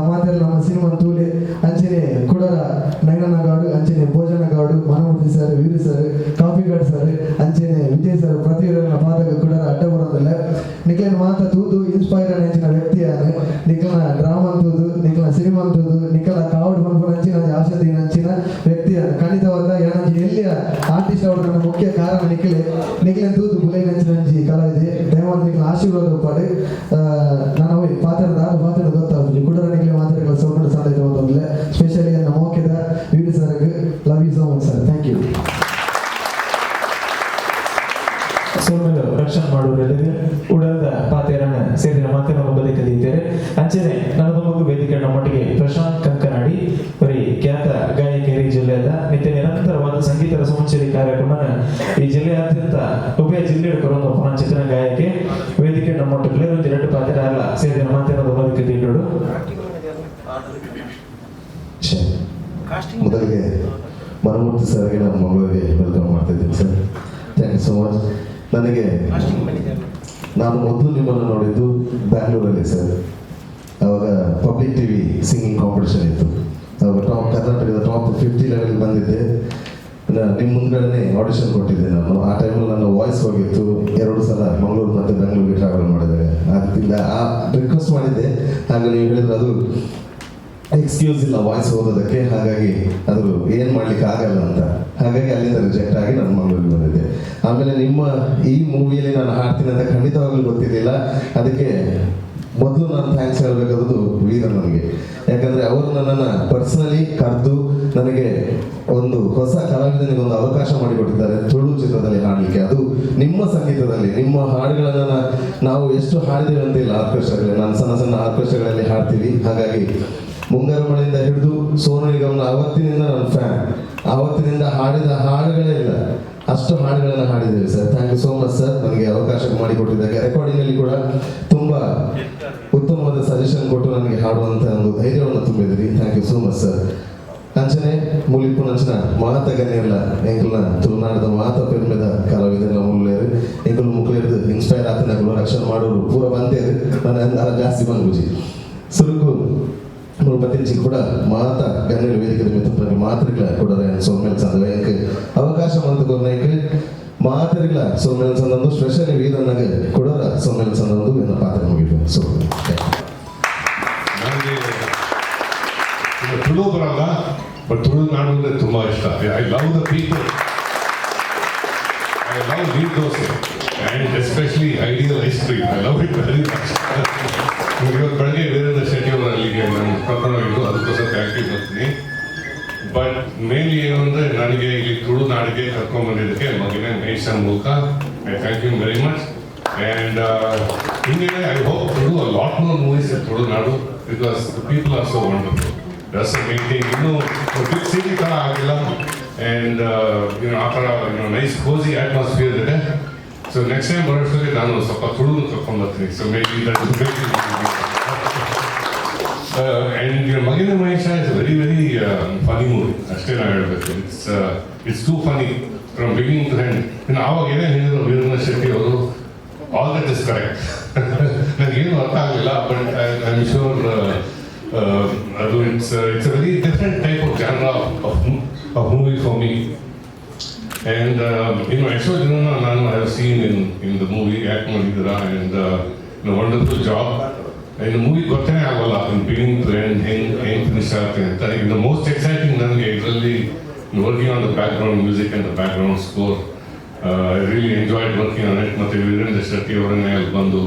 ಮಾತೆಲ್ಲ ನಮ್ಮ ಸಿನಿಮಾ ತೂಲೆ. ಅಂಚನೆ ಕುಡರ ನಯನಗೌಡು, ಅಂಚನೆ ಭೋಜನಗೌಡು, Manamurthy sir, Veeru sir, coffee god sir, ಅಂಚನೆ ವಿಜಯ್ ಸರ್, ಪ್ರತಿಯೊಬ್ಬರ ಪಾದಕ ಕುಡರ ಅಡ್ಡ ಬರೋದಿಲ್ಲ. ನಿಕ್ಲಿನ ಮಾತ ತೂದು ಇನ್ಸ್ಪೈರ್ ಅಂಚಿನ ವ್ಯಕ್ತಿಯಾನ. ನಿಕ್ಲನ ಡ್ರಾಮಾ ತೂದು, ನಿಕ್ಲನ ಸಿನಿಮಾ ತೂದು, ನಿಕ್ಕಲ ಕಾವಡ್ ಪನ್ಪುನ ಅಂಚಿನ ಆಶೆ ಅಂಚಿನ ವ್ಯಕ್ತಿಯಾನ. ಖಂಡಿತವಾದ ಏನಂಚಿ ಎಲ್ಲಿಯ ಆರ್ಟಿಸ್ಟ್ ಅವರು ನನ್ನ ಮುಖ್ಯ ಕಾರಣ ನಿಖಿಲೆ. ನಿಖಿಲೆ ತೂದು ಬುಲೈನಂಚಿನ ಅಂಚಿ ಕಲಾವಿದೆ. ದಯಮಾಡಿ ನಿಖಿಲ ಆಶೀರ್ವಾದ ಉಪ್ಪಾಡು. ನಾನು ಅವೆ ಪಾತ್ರ ದಾದ ಪಾತ್ರ ಗೊತ್ತಾಗುದು. ಕುಡರ ನಿಖಿಲೆ ಮಾತಾಡಗಳ ಸೌಂಡ್ ಸಂದೈತ ಒಂದೊಂದಿಲ್ಲ. ಸ್ಪೆಷಲಿ ನನ್ನ ಮೋಕೆದ ವೀರು ಸರ್ಗೆ love you so much sir, thank you. ಸೋಮೇಲು ರಕ್ಷಣೆ ಮಾಡುವವರೆಲ್ಲರಿಗೆ ಉಡಲ್ದ ಪಾತೆರನ ಸೇರಿನ ಮಾತಿನ ಬದಿ ಕಲಿಯುತ್ತೇವೆ. ಅಂಚನೆ ನನ್ನ ಮಗು ವೇದಿಕೆ ನಮ್ಮೊಟ್ಟಿಗೆ ಪ್ರಶಾಂತ್ ಕಂಕನಾಡಿ ಬರೀ ಖ್ಯಾತ ಗಾಯಕರಿ ಜಿಲ್ಲೆಯ ನಿತ್ಯ ನಿರಂತರವಾದ ಸಂಗೀತ ರಸಮಂಚರಿ ಕಾರ್ಯಕ್ರಮನ ಈ ಜಿಲ್ಲೆಯಾದ್ಯಂತ ಉಭಯ ಜಿಲ್ಲೆ ಕೊರೊಂದು ಚಿತ್ರ ಗಾಯಕಿ ವೇದಿಕೆ ನಮ್ಮೊಟ್ಟಿಗೆ ಒಂದು ಎರಡು ಪಾತ್ರೆ ಅಲ್ಲ ಸೇರಿನ ಮಾತಿನ ಬದಿ ಕಲಿಯೋಡು. ಮೊದಲಿಗೆ ಮನಮೂರ್ತಿ ಸರ್ಗೆ ನಾನು ಮಂಗಳೂರಿಗೆ welcome ಮಾಡ್ತಾ ಇದ್ದೀನಿ sir. Thank you so much. ನನಗೆ ನಾನು ಮೊದಲು ನಿಮ್ಮನ್ನು ನೋಡಿದ್ದು ಬ್ಯಾಂಗ್ಳೂರಲ್ಲಿ ಸರ್. ಆವಾಗ ಪಬ್ಲಿಕ್ ಟಿವಿ ಸಿಂಗಿಂಗ್ ಕಾಂಪಿಟೇಷನ್ ಇತ್ತು. ಆವಾಗ ಟಾಪ್ ಕರ್ನಾಟಕದ ಟಾಪ್ 50 ಲೆವೆಲ್ ಬಂದಿದ್ದೆ. ನಿಮ್ಮ ಮುಂದ್ಗಡೆ ಆಡಿಷನ್ ಕೊಟ್ಟಿದ್ದೆ ನಾನು. ಆ ಟೈಮಲ್ಲಿ ನನ್ನ ವಾಯ್ಸ್ ಹೋಗಿತ್ತು. 2 ಸಲ ಮಂಗಳೂರು ಮತ್ತು ಬೆಂಗಳೂರಿಗೆ ಟ್ರಾವೆಲ್ ಮಾಡಿದಾಗ ಅದರಿಂದ ಆ ರಿಕ್ವೆಸ್ಟ್ ಮಾಡಿದ್ದೆ. ಆಗ ನೀವು ಹೇಳಿದ್ರೆ ಅದು ಎಕ್ಸ್ಕ್ಯೂಸ್ ಇಲ್ಲ ವಾಯ್ಸ್ ಓದೋದಕ್ಕೆ, ಹಾಗಾಗಿ ಅದು ಏನು ಮಾಡ್ಲಿಕ್ಕೆ ಆಗಲ್ಲ ಅಂತ. ಹಾಗಾಗಿ ಅಲ್ಲಿಂದ ರಿಜೆಕ್ಟ್ ಆಗಿ ನಾನು ಮಂಗಳೂರಿಗೆ ಬಂದಿದ್ದೆ. ಆಮೇಲೆ ನಿಮ್ಮ ಈ ಮೂವಿಯಲ್ಲಿ ನಾನು ಹಾಡ್ತೀನಿ ಅಂತ ಖಂಡಿತವಾಗ್ಲೂ ಗೊತ್ತಿರಲಿಲ್ಲ. ಅದಕ್ಕೆ ಮೊದಲು ನಾನು thanks ಹೇಳಬೇಕಾದದ್ದು ವೀರಣ್ಣನಿಗೆ. ಯಾಕಂದ್ರೆ ಅವರು ನನ್ನನ್ನು ಪರ್ಸನಲಿ ಕರೆದು ನನಗೆ ಒಂದು ಹೊಸ ಕಲಾವಿದನಿಗೆ ಒಂದು ಅವಕಾಶ ಮಾಡಿಕೊಟ್ಟಿದ್ದಾರೆ ತುಳು ಚಿತ್ರದಲ್ಲಿ ಹಾಡಲಿಕ್ಕೆ. ಅದು ನಿಮ್ಮ ಸಂಗೀತದಲ್ಲಿ. ನಿಮ್ಮ ಹಾಡುಗಳನ್ನು ನಾವು ಎಷ್ಟು ಹಾಡಿದ್ದೇವೆ ಅಂತ ಇಲ್ಲ. ಆರ್ಕೆಸ್ಟ್ರಾಗಳಲ್ಲಿ, ನಾನು ಸಣ್ಣ ಸಣ್ಣ ಆರ್ಕೆಸ್ಟ್ರಾಗಳಲ್ಲಿ ಹಾಡ್ತೀವಿ. ಹಾಗಾಗಿ ಮುಂಗಾರು ಮಳೆಯಿಂದ ಹಿಡಿದು ಸೋನು ನಿಗಮ್ನ ಆವತ್ತಿನಿಂದ ನಾನು ಫ್ಯಾನ್. ಆವತ್ತಿನಿಂದ ಹಾಡಿದ ಹಾಡುಗಳೇ ಇಲ್ಲ, ಅಷ್ಟು ಹಾಡುಗಳನ್ನು ಹಾಡಿದ್ದೇವೆ sir. Thank you so much, sir, ನನಗೆ ಅವಕಾಶ ಮಾಡಿಕೊಟ್ಟಿದ್ದಕ್ಕೆ. ರೆಕಾರ್ಡಿಂಗಲ್ಲಿ ಕೂಡ ತುಂಬ ಉತ್ತಮವಾದ ಸಜೆಷನ್ ಕೊಟ್ಟು ನನಗೆ ಹಾಡುವಂಥ ಒಂದು ಧೈರ್ಯವನ್ನು ತುಂಬಿದಿರಿ. Thank you so much, sir. ಅಂಚನೆ ಮೂಲು ಇಪ್ಪುನಂಚಿನ ಮಾತ ಗಣ್ಯರ್ಲ, ಎಂಕಲ್ನ ತುಳುನಾಡದ ಮಾತ ಪೆರ್ಮೆದ ಕಲಾವಿದೆಲ್ಲ ಮುಲ್ಲೇರು. ಎಂಕುಲು ಮುಕ್ಲೇರ್ದು ಇನ್ಸ್ಪೈರ್ ಆತನಗಳು ರಕ್ಷಣೆ ಮಾಡೋರು ಪೂರ ಬಂತೇರು. ನಾನು ಜಾಸ್ತಿ ಬಂದ್ಬುಜಿ. ಸುರುಕು ಮೂಲು ಬತ್ತಿಂಚಿ ಕೂಡ ಮಾತ ಗಣ್ಯರು ವೇದಿಕೆ ಮಿತ್ರ ಮಾತ್ರಿಗಳ ಕೂಡ ಸೊಲ್ಮೆಲ್ ಸಂದ. ಎಂಕ್ ಅವಕಾಶ ಮಂತು ಕೊರ್ನೈಕ್ ಮಾತರಿಗಳ ಸೊಲ್ಮೆಲ್ ಸಂದಂದು, ಸ್ಪೆಷಲಿ ವೀರಣ್ಣಗೆ ಕೊಡೋರ ಸೊಲ್ಮೆಲ್ ಸಂದಂದು ಎನ್ನ ಪಾತ್ರ ಮುಗಿತು. ಸೊ ನನಗೆ ಈಗ ತುಳು ಬರಲ್ಲ, ಬಟ್ ತುಳುನಾಡು ಅಂದರೆ ತುಂಬ ಇಷ್ಟ. I love the people, I love neer dosa and especially Ideal ice cream. I love it very much. ಇವತ್ತು ಬೆಳಗ್ಗೆ ವೀರೇಂದ್ರ ಶೆಟ್ಟಿ ಅವರು ಅಲ್ಲಿಗೆ ನಾನು ಕರ್ಕೊಂಡು ಹೋಗಿದ್ದು, ಅದಕ್ಕೋಸ್ಕರ thank you ಬರ್ತೀನಿ. ಬಟ್ ಮೇನ್ಲಿ ಏನು ಅಂದರೆ, ನನಗೆ ಇಲ್ಲಿ ತುಳುನಾಡಿಗೆ ಕರ್ಕೊಂಡ್ಬಂದಿದ್ದಕ್ಕೆ ಮಗನೇ ಮಹೇಶ ಮೂಲಕ I thank you very much. And ಹಿಂಗೆ I hope to do a lot more movies in Tulunadu because the people are so wonderful. That's the main thing. ಇನ್ನೂ ಬಿಗ್ ಸಿಟಿ ಥರ ಆಗಿಲ್ಲ ಆ್ಯಂಡ್ ಏನು ಆ ಥರ ನೈಸ್ ಕೋಸಿ ಅಟ್ಮಾಸ್ಫಿಯರ್ ಇದೆ. ಸೊ ನೆಕ್ಸ್ಟ್ ಟೈಮ್ ಬರೋಷ್ಟರಲ್ಲಿ ನಾನು ಸ್ವಲ್ಪ Tulu ಕರ್ಕೊಂಡ್ಬರ್ತೀನಿ. So maybe that and ಮಗನೇ Mahesha is very, very funny movie. ಅಷ್ಟೇ ನಾನು ಹೇಳಬೇಕು. It's too funny from beginning to end. ಇನ್ನು ಆವಾಗ ಏನೇ ಹೇಳಿದ್ರು ವೀರೇಂದ್ರ ಶೆಟ್ಟಿ ಅವರು, all that is correct. ನನಗೇನು ಅರ್ಥ ಆಗಲಿಲ್ಲ, but I am sure ಅದು it's a very different type of genre of movie for me. And ಎಷ್ಟೋ ಜನ ನಾನು I have seen in the movie, act ಮಾಡಿದ್ದೀರಾ ಆ್ಯಂಡ್ ವಂಡರ್ಫುಲ್ ಜಾಬ್. ಇನ್ನು ಮೂವಿ ಗೊತ್ತೇ ಆಗೋಲ್ಲ ಇನ್ ಬಿಗಿನಿಂಗ್ ಟು ಎಂಡ್ ಹೆಂಗ್ ಹೆಂಗ್ ಫಿನಿಶ್ ಆಗುತ್ತೆ ಅಂತ. ಇನ್ನು ಮೋಸ್ಟ್ ಎಕ್ಸೈಟಿಂಗ್ ನನಗೆ ಇದರಲ್ಲಿ working on the background music and the background score. I really enjoyed working on it. ಮತ್ತು ವೀರೇಂದ್ರ ಶೆಟ್ಟಿ ಅವರನ್ನೇ ಅಲ್ಲಿ ಬಂದು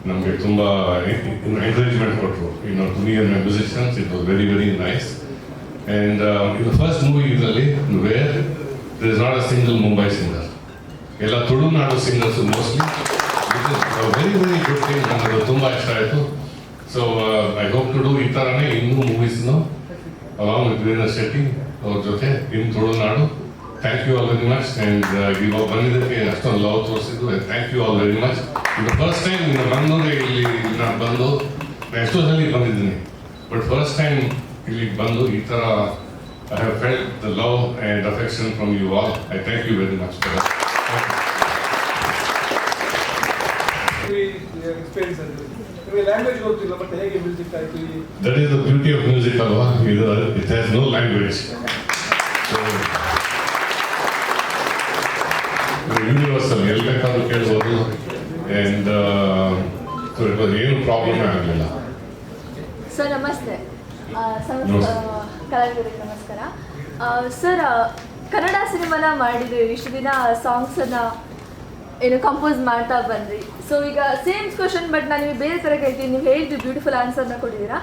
ನಮಗೆ ತುಂಬ ಎಂಕರೇಜ್ಮೆಂಟ್ ಕೊಟ್ಟರು to me and my musicians. It was very, very nice. And ಇದು ಫಸ್ಟ್ ಮೂವಿ ಇದರಲ್ಲಿ where there is not a single Mumbai singer. ಎಲ್ಲ Tulunadu singers mostly. It is very, very good thing. ನನಗೆ ತುಂಬ ಇಷ್ಟ ಆಯಿತು. So I hope to do ಈ ಥರನೇ ಇನ್ನೂ ಮೂವೀಸ್ನು ಅಲಾಂಗ್ ವಿತ್ ವೀರೇಂದ್ರ ಶೆಟ್ಟಿ ಅವ್ರ ಜೊತೆ ಇನ್ Tulunadu. Thank you all very much. And ಇವಾಗ ಬಂದಿದ್ದಕ್ಕೆ, ಅಷ್ಟೊಂದು ಲವ್ ತೋರಿಸಿದ್ದು, thank you all very much. ಇದು ಫಸ್ಟ್ ಟೈಮ್ ಮಂಗಳೂರಿಗೆ ಇಲ್ಲಿ ನಾನು ಬಂದು, ನಾನು ಎಷ್ಟೋ ಸಲ ಬಂದಿದ್ದೀನಿ, ಬಟ್ ಫಸ್ಟ್ ಟೈಮ್ ಇಲ್ಲಿಗೆ ಬಂದು ಈ ಥರ I have felt the love and affection from you all. I thank you very much for that. Experience ಅಂತ ನಿಮಗೆ ಲ್ಯಾಂಗ್ವೇಜ್ ಗೊತ್ತಿಲ್ಲ, ಮತ್ತೆ ಹೇಗೆ ಮ್ಯೂಸಿಕ್ ಆಯ್ತು ಈ That is the beauty of music ಅಲ್ವಾ? ಇದು it has no language, so universal. ಎಲ್ಲಿ ಬೇಕಾದ್ರೂ ಕೇಳ್ಬೋದು. ಆ್ಯಂಡ್ ಸೊ it was ಏನು ಪ್ರಾಬ್ಲಮೇ ಆಗಲಿಲ್ಲ. ಸರ್, ನಮಸ್ತೆ. ನಮಸ್ತೆ. ಕಲಾವಿದರಿಗೆ ನಮಸ್ಕಾರ. ಸರ್, ಕನ್ನಡ ಸಿನಿಮಾನ ಮಾಡಿದ್ರಿ, ಇಷ್ಟು ದಿನ ಸಾಂಗ್ಸನ್ನು ಏನು ಕಂಪೋಸ್ ಮಾಡ್ತಾ ಬಂದ್ರಿ. ಸೊ ಈಗ ಸೇಮ್ ಕ್ವಶನ್, ಬಟ್ ನಾನು ನಿಮಗೆ ಬೇರೆ ಥರ ಕೇಳ್ತೀನಿ. ನೀವು ಹೇಳಿದ್ರಿ, ಬ್ಯೂಟಿಫುಲ್ ಆನ್ಸರ್ನ ಕೊಟ್ಟಿದ್ದೀರಾ.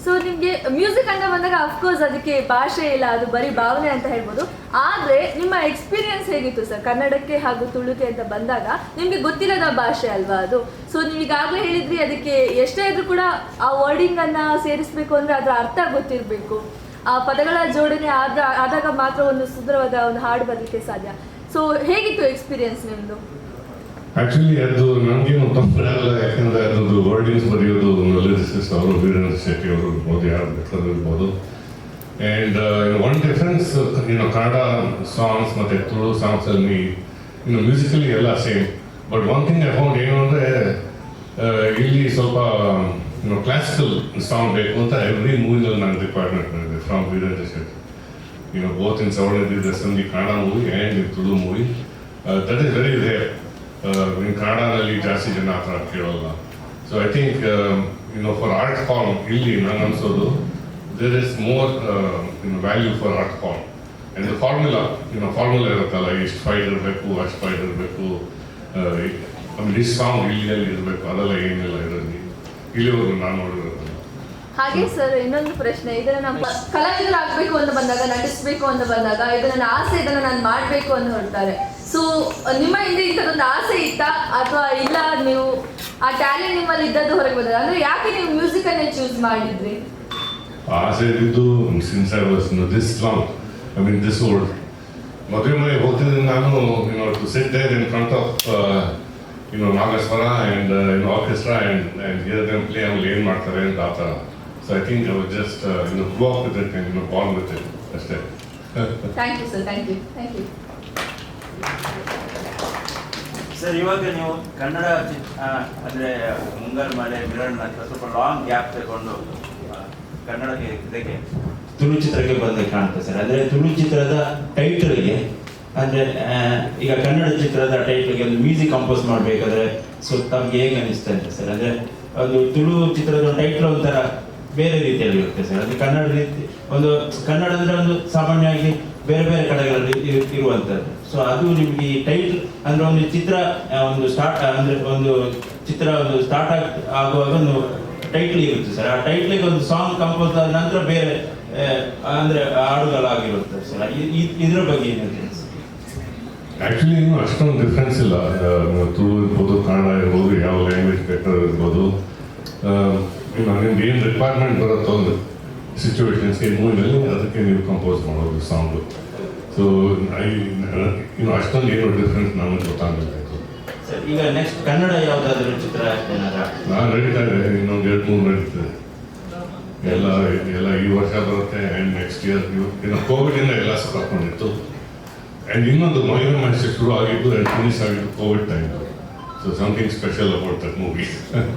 ಸೊ ನಿಮಗೆ ಮ್ಯೂಸಿಕ್ ಅಂತ ಬಂದಾಗ ಅಫ್ಕೋರ್ಸ್ ಅದಕ್ಕೆ ಭಾಷೆ ಇಲ್ಲ, ಅದು ಬರೀ ಭಾವನೆ ಅಂತ ಹೇಳ್ಬೋದು. ಆದರೆ ನಿಮ್ಮ ಎಕ್ಸ್ಪೀರಿಯನ್ಸ್ ಹೇಗಿತ್ತು ಸರ್, ಕನ್ನಡಕ್ಕೆ ಹಾಗೂ ತುಳುಕೆ ಅಂತ ಬಂದಾಗ? ನಿಮಗೆ ಗೊತ್ತಿಲ್ಲದ ಭಾಷೆ ಅಲ್ವಾ ಅದು? ಸೊ ನೀವು ಈಗಾಗಲೇ ಹೇಳಿದ್ರಿ, ಅದಕ್ಕೆ ಎಷ್ಟೇ ಇದ್ರೂ ಕೂಡ ಆ ವರ್ಡಿಂಗನ್ನು ಸೇರಿಸಬೇಕು ಅಂದರೆ ಅದರ ಅರ್ಥ ಗೊತ್ತಿರಬೇಕು. ಆ ಪದಗಳ ಜೋಡಣೆ ಆದಾಗ ಮಾತ್ರ ಒಂದು ಸುಂದರವಾದ ಒಂದು ಹಾಡು ಬರಲಿಕ್ಕೆ ಸಾಧ್ಯ. ಸೊ ಹೇಗಿತ್ತು ಎಕ್ಸ್ಪೀರಿಯನ್ಸ್ ನಿಮ್ಮದು? ಆಕ್ಚುಲಿ ಅದು ನನಗೇನು ತೊಂದರೆ ಆಗಲ್ಲ. ಯಾಕಂದ್ರೆ ಅದ್ರದ್ದು ವರ್ಡಿಂಗ್ಸ್ ಬರೆಯೋದು ಲಿರಿಸಿಸ್ಟ್ ಅವರು ವೀರೇಂದ್ರ ಶೆಟ್ಟಿ ಅವರು ಇರ್ಬೋದು, ಯಾರು ಬೇಕಾದ್ರೂ ಇರ್ಬೋದು. ಆ್ಯಂಡ್ ಒನ್ ಡಿಫ್ರೆನ್ಸ್ ಇನ್ನು ಕನ್ನಡ ಸಾಂಗ್ಸ್ ಮತ್ತು ತುಳು ಸಾಂಗ್ಸಲ್ಲಿ ಇನ್ನು ಮ್ಯೂಸಿಕಲಿ ಎಲ್ಲ same, but one thing I found ಏನು ಅಂದರೆ, ಇಲ್ಲಿ ಸ್ವಲ್ಪ ಇನ್ನು ಕ್ಲಾಸಿಕಲ್ ಸಾಂಗ್ ಬೇಕು ಅಂತ ಎವ್ರಿ ಮೂವಿನಲ್ಲಿ ನಾನು ರಿಕ್ವೈರ್ಮೆಂಟ್ ಬಂದಿದೆ from Veerendra Shetty, both in Savarna Deergha Sandhi Kannada movie and in Tulu movie. That is very rare. In ಕನ್ನಡದಲ್ಲಿ ಜಾಸ್ತಿ ಜನ ಆ ಥರ ಕೇಳೋಲ್ಲ. So I think for art form ಇಲ್ಲಿ ನಂಗೆ ಅನ್ಸೋದು there is more value for art form and the formula. Formula ಇರುತ್ತಲ್ಲ, ಇಷ್ಟು ಫೈಟ್ ಇರಬೇಕು, ಅಷ್ಟು ಫೈಟ್ ಇರಬೇಕು, ಆಮೇಲೆ ಇಷ್ಟು ಸಾಂಗ್ ಇಲ್ಲಿ ಅಲ್ಲಿ ಇರಬೇಕು, ಅದೆಲ್ಲ ಏನಿಲ್ಲ ಇದರಲ್ಲಿ ಇಲ್ಲಿವರೆಗೂ ನಾನು ನೋಡಿರೋದಲ್ಲ. ಹಾಗೆ ಸರ್, ಇನ್ನೊಂದು ಪ್ರಶ್ನೆ. ಇದನ್ನ ನಮ್ಮ ಕಲಾವಿದರಾಗಬೇಕು ಅಂತ ಬಂದಾಗ, ನಟಿಸ್ಬೇಕು ಅಂತ ಬಂದಾಗ, ಇದು ನನ್ನ ಆಸೆ, ಇದನ್ನ ನಾನು ಮಾಡಬೇಕು ಅಂತ ಹೊರಡ್ತಾರೆ. ಸೊ ನಿಮ್ಮ ಹಿಂದೆ ಇಂಥದ್ದೊಂದು ಆಸೆ ಇತ್ತಾ ಅಥವಾ ಇಲ್ಲ, ನೀವು ಆ ಟ್ಯಾಲೆಂಟ್ ನಿಮ್ಮಲ್ಲಿ ಇದ್ದದ್ದು ಹೊರಗೆ ಬಂದದ? ಅಂದ್ರೆ ಯಾಕೆ ನೀವು ಮ್ಯೂಸಿಕ್ ಅನ್ನೇ ಚೂಸ್ ಮಾಡಿದ್ರಿ? ಆಸೆ ಇದ್ದಿದ್ದು since I was this long, I mean, this old. ಮದುವೆ ಮನೆಗೆ ಹೋಗ್ತಿದ್ದೀನಿ ನಾನು, to sit there in front of Nagaswara and orchestra and hear them play. ಆಮೇಲೆ ಏನು ಮಾಡ್ತಾರೆ ಅಂತ ಆ ಥರ. So I think I was just grow up with it and born with it ಅಷ್ಟೇ. Thank you sir, thank you, thank you. Sir, ಇವಾಗ ನೀವು ಕನ್ನಡ ಅಂದ್ರೆ ಮುಂಗಾರು ಮಳೆ, ಮಿರರ್ ನಂತರ ಸ್ವಲ್ಪ ಲಾಂಗ್ ಗ್ಯಾಪ್ ತಗೊಂಡು ಕನ್ನಡಕ್ಕೆ, ಇದಕ್ಕೆ ತುಳು ಚಿತ್ರಕ್ಕೆ ಬಂದ ಕಾಣುತ್ತೆ ಸರ್. ಅಂದ್ರೆ ತುಳು ಚಿತ್ರದ ಟೈಟಲ್ಗೆ, ಅಂದ್ರೆ ಈಗ ಕನ್ನಡ ಚಿತ್ರದ ಟೈಟಲ್ಗೆ ಒಂದು ಮ್ಯೂಸಿಕ್ ಕಂಪೋಸ್ ಮಾಡಬೇಕಾದ್ರೆ, ಸೊ ತಮ್ಗೆ ಹೇಗೆ ಅನಿಸ್ತಾ ಇದೆ ಸರ್? ಅಂದ್ರೆ ಒಂದು ತುಳು ಚಿತ್ರದ ಟೈಟ್ಲ್ ಒಂಥರ ಬೇರೆ ರೀತಿಯಲ್ಲಿ ಇರುತ್ತೆ ಸರ್. ಅಂದ್ರೆ ಕನ್ನಡ ರೀತಿ ಒಂದು, ಕನ್ನಡ ಅಂದ್ರೆ ಒಂದು ಸಾಮಾನ್ಯವಾಗಿ ಬೇರೆ ಬೇರೆ ಕಡೆಗಳಲ್ಲಿ ಇರುವಂಥದ್ದು. ಸೊ ಅದು ನಿಮ್ಗೆ ಈ ಟೈಟ್ಲ್ ಅಂದ್ರೆ ಒಂದು ಚಿತ್ರ ಒಂದು ಸ್ಟಾರ್ಟ್, ಅಂದ್ರೆ ಒಂದು ಚಿತ್ರ ಒಂದು ಸ್ಟಾರ್ಟ್ ಆಗುವಾಗ ಒಂದು ಟೈಟ್ಲ್ ಇರುತ್ತೆ ಸರ್. ಆ ಟೈಟ್ಲಿಗೆ ಒಂದು ಸಾಂಗ್ ಕಂಪೋಸ್ ಆದ ನಂತರ ಬೇರೆ ಅಂದ್ರೆ ಹಾಡುಗಳಾಗಿರುತ್ತೆ ಸರ್. ಇದ್ರ ಬಗ್ಗೆ ಏನು ಹೇಳ್ತೀರಿ ಸರ್? ಆ್ಯಕ್ಚುಲಿ ಇನ್ನೂ ಅಷ್ಟೊಂದು ಡಿಫ್ರೆನ್ಸ್ ಇಲ್ಲ. ತುಳು ಇರ್ಬೋದು, ಕನ್ನಡ ಇರ್ಬೋದು, ಯಾವ ಲ್ಯಾಂಗ್ವೇಜ್ ಬೇಕಾದ್ರೂ ಇರ್ಬೋದು. ಇನ್ನು ನಿಮ್ಗೆ ಏನು ರಿಕ್ವೈರ್ಮೆಂಟ್ ಬರುತ್ತೋ ಒಂದು ಸಿಚುವೇಶನ್ಸ್ಗೆ, ಮೂವಿನಲ್ಲಿ, ಅದಕ್ಕೆ ನೀವು ಕಂಪೋಸ್ ಮಾಡೋದು ಸಾಂಗು. ಸೊ I ಇನ್ನು ಅಷ್ಟೊಂದು ಏನು ಡಿಫ್ರೆನ್ಸ್ ನಮಗೆ ಗೊತ್ತಾಗಲಿಲ್ಲ ಇದು. ಸರ್, ಈಗ ನೆಕ್ಸ್ಟ್ ಕನ್ನಡ ಯಾವುದಾದ್ರೂ ಚಿತ್ರ ಏನಾರ? ನಾನು ನಡೀತಾ ಇದೆ, ಇನ್ನೊಂದು ಎರಡು ಮೂರು ನಡೀತದೆ. ಎಲ್ಲ ಎಲ್ಲ ಈ ವರ್ಷ ಬರುತ್ತೆ ಆ್ಯಂಡ್ ನೆಕ್ಸ್ಟ್ ಇಯರ್. ಇನ್ನು ಕೋವಿಡಿಂದ ಎಲ್ಲ ಸಿಕ್ಕಾಕೊಂಡಿತ್ತು. ಆ್ಯಂಡ್ ಇನ್ನೊಂದು, ಮಗನೇ ಮಹೇಶ ಶುರು ಆಗಿದ್ದು ಆ್ಯಂಡ್ ಫಿನಿಶ್ ಆಗಿದ್ದು Covid time. So something special about that movie.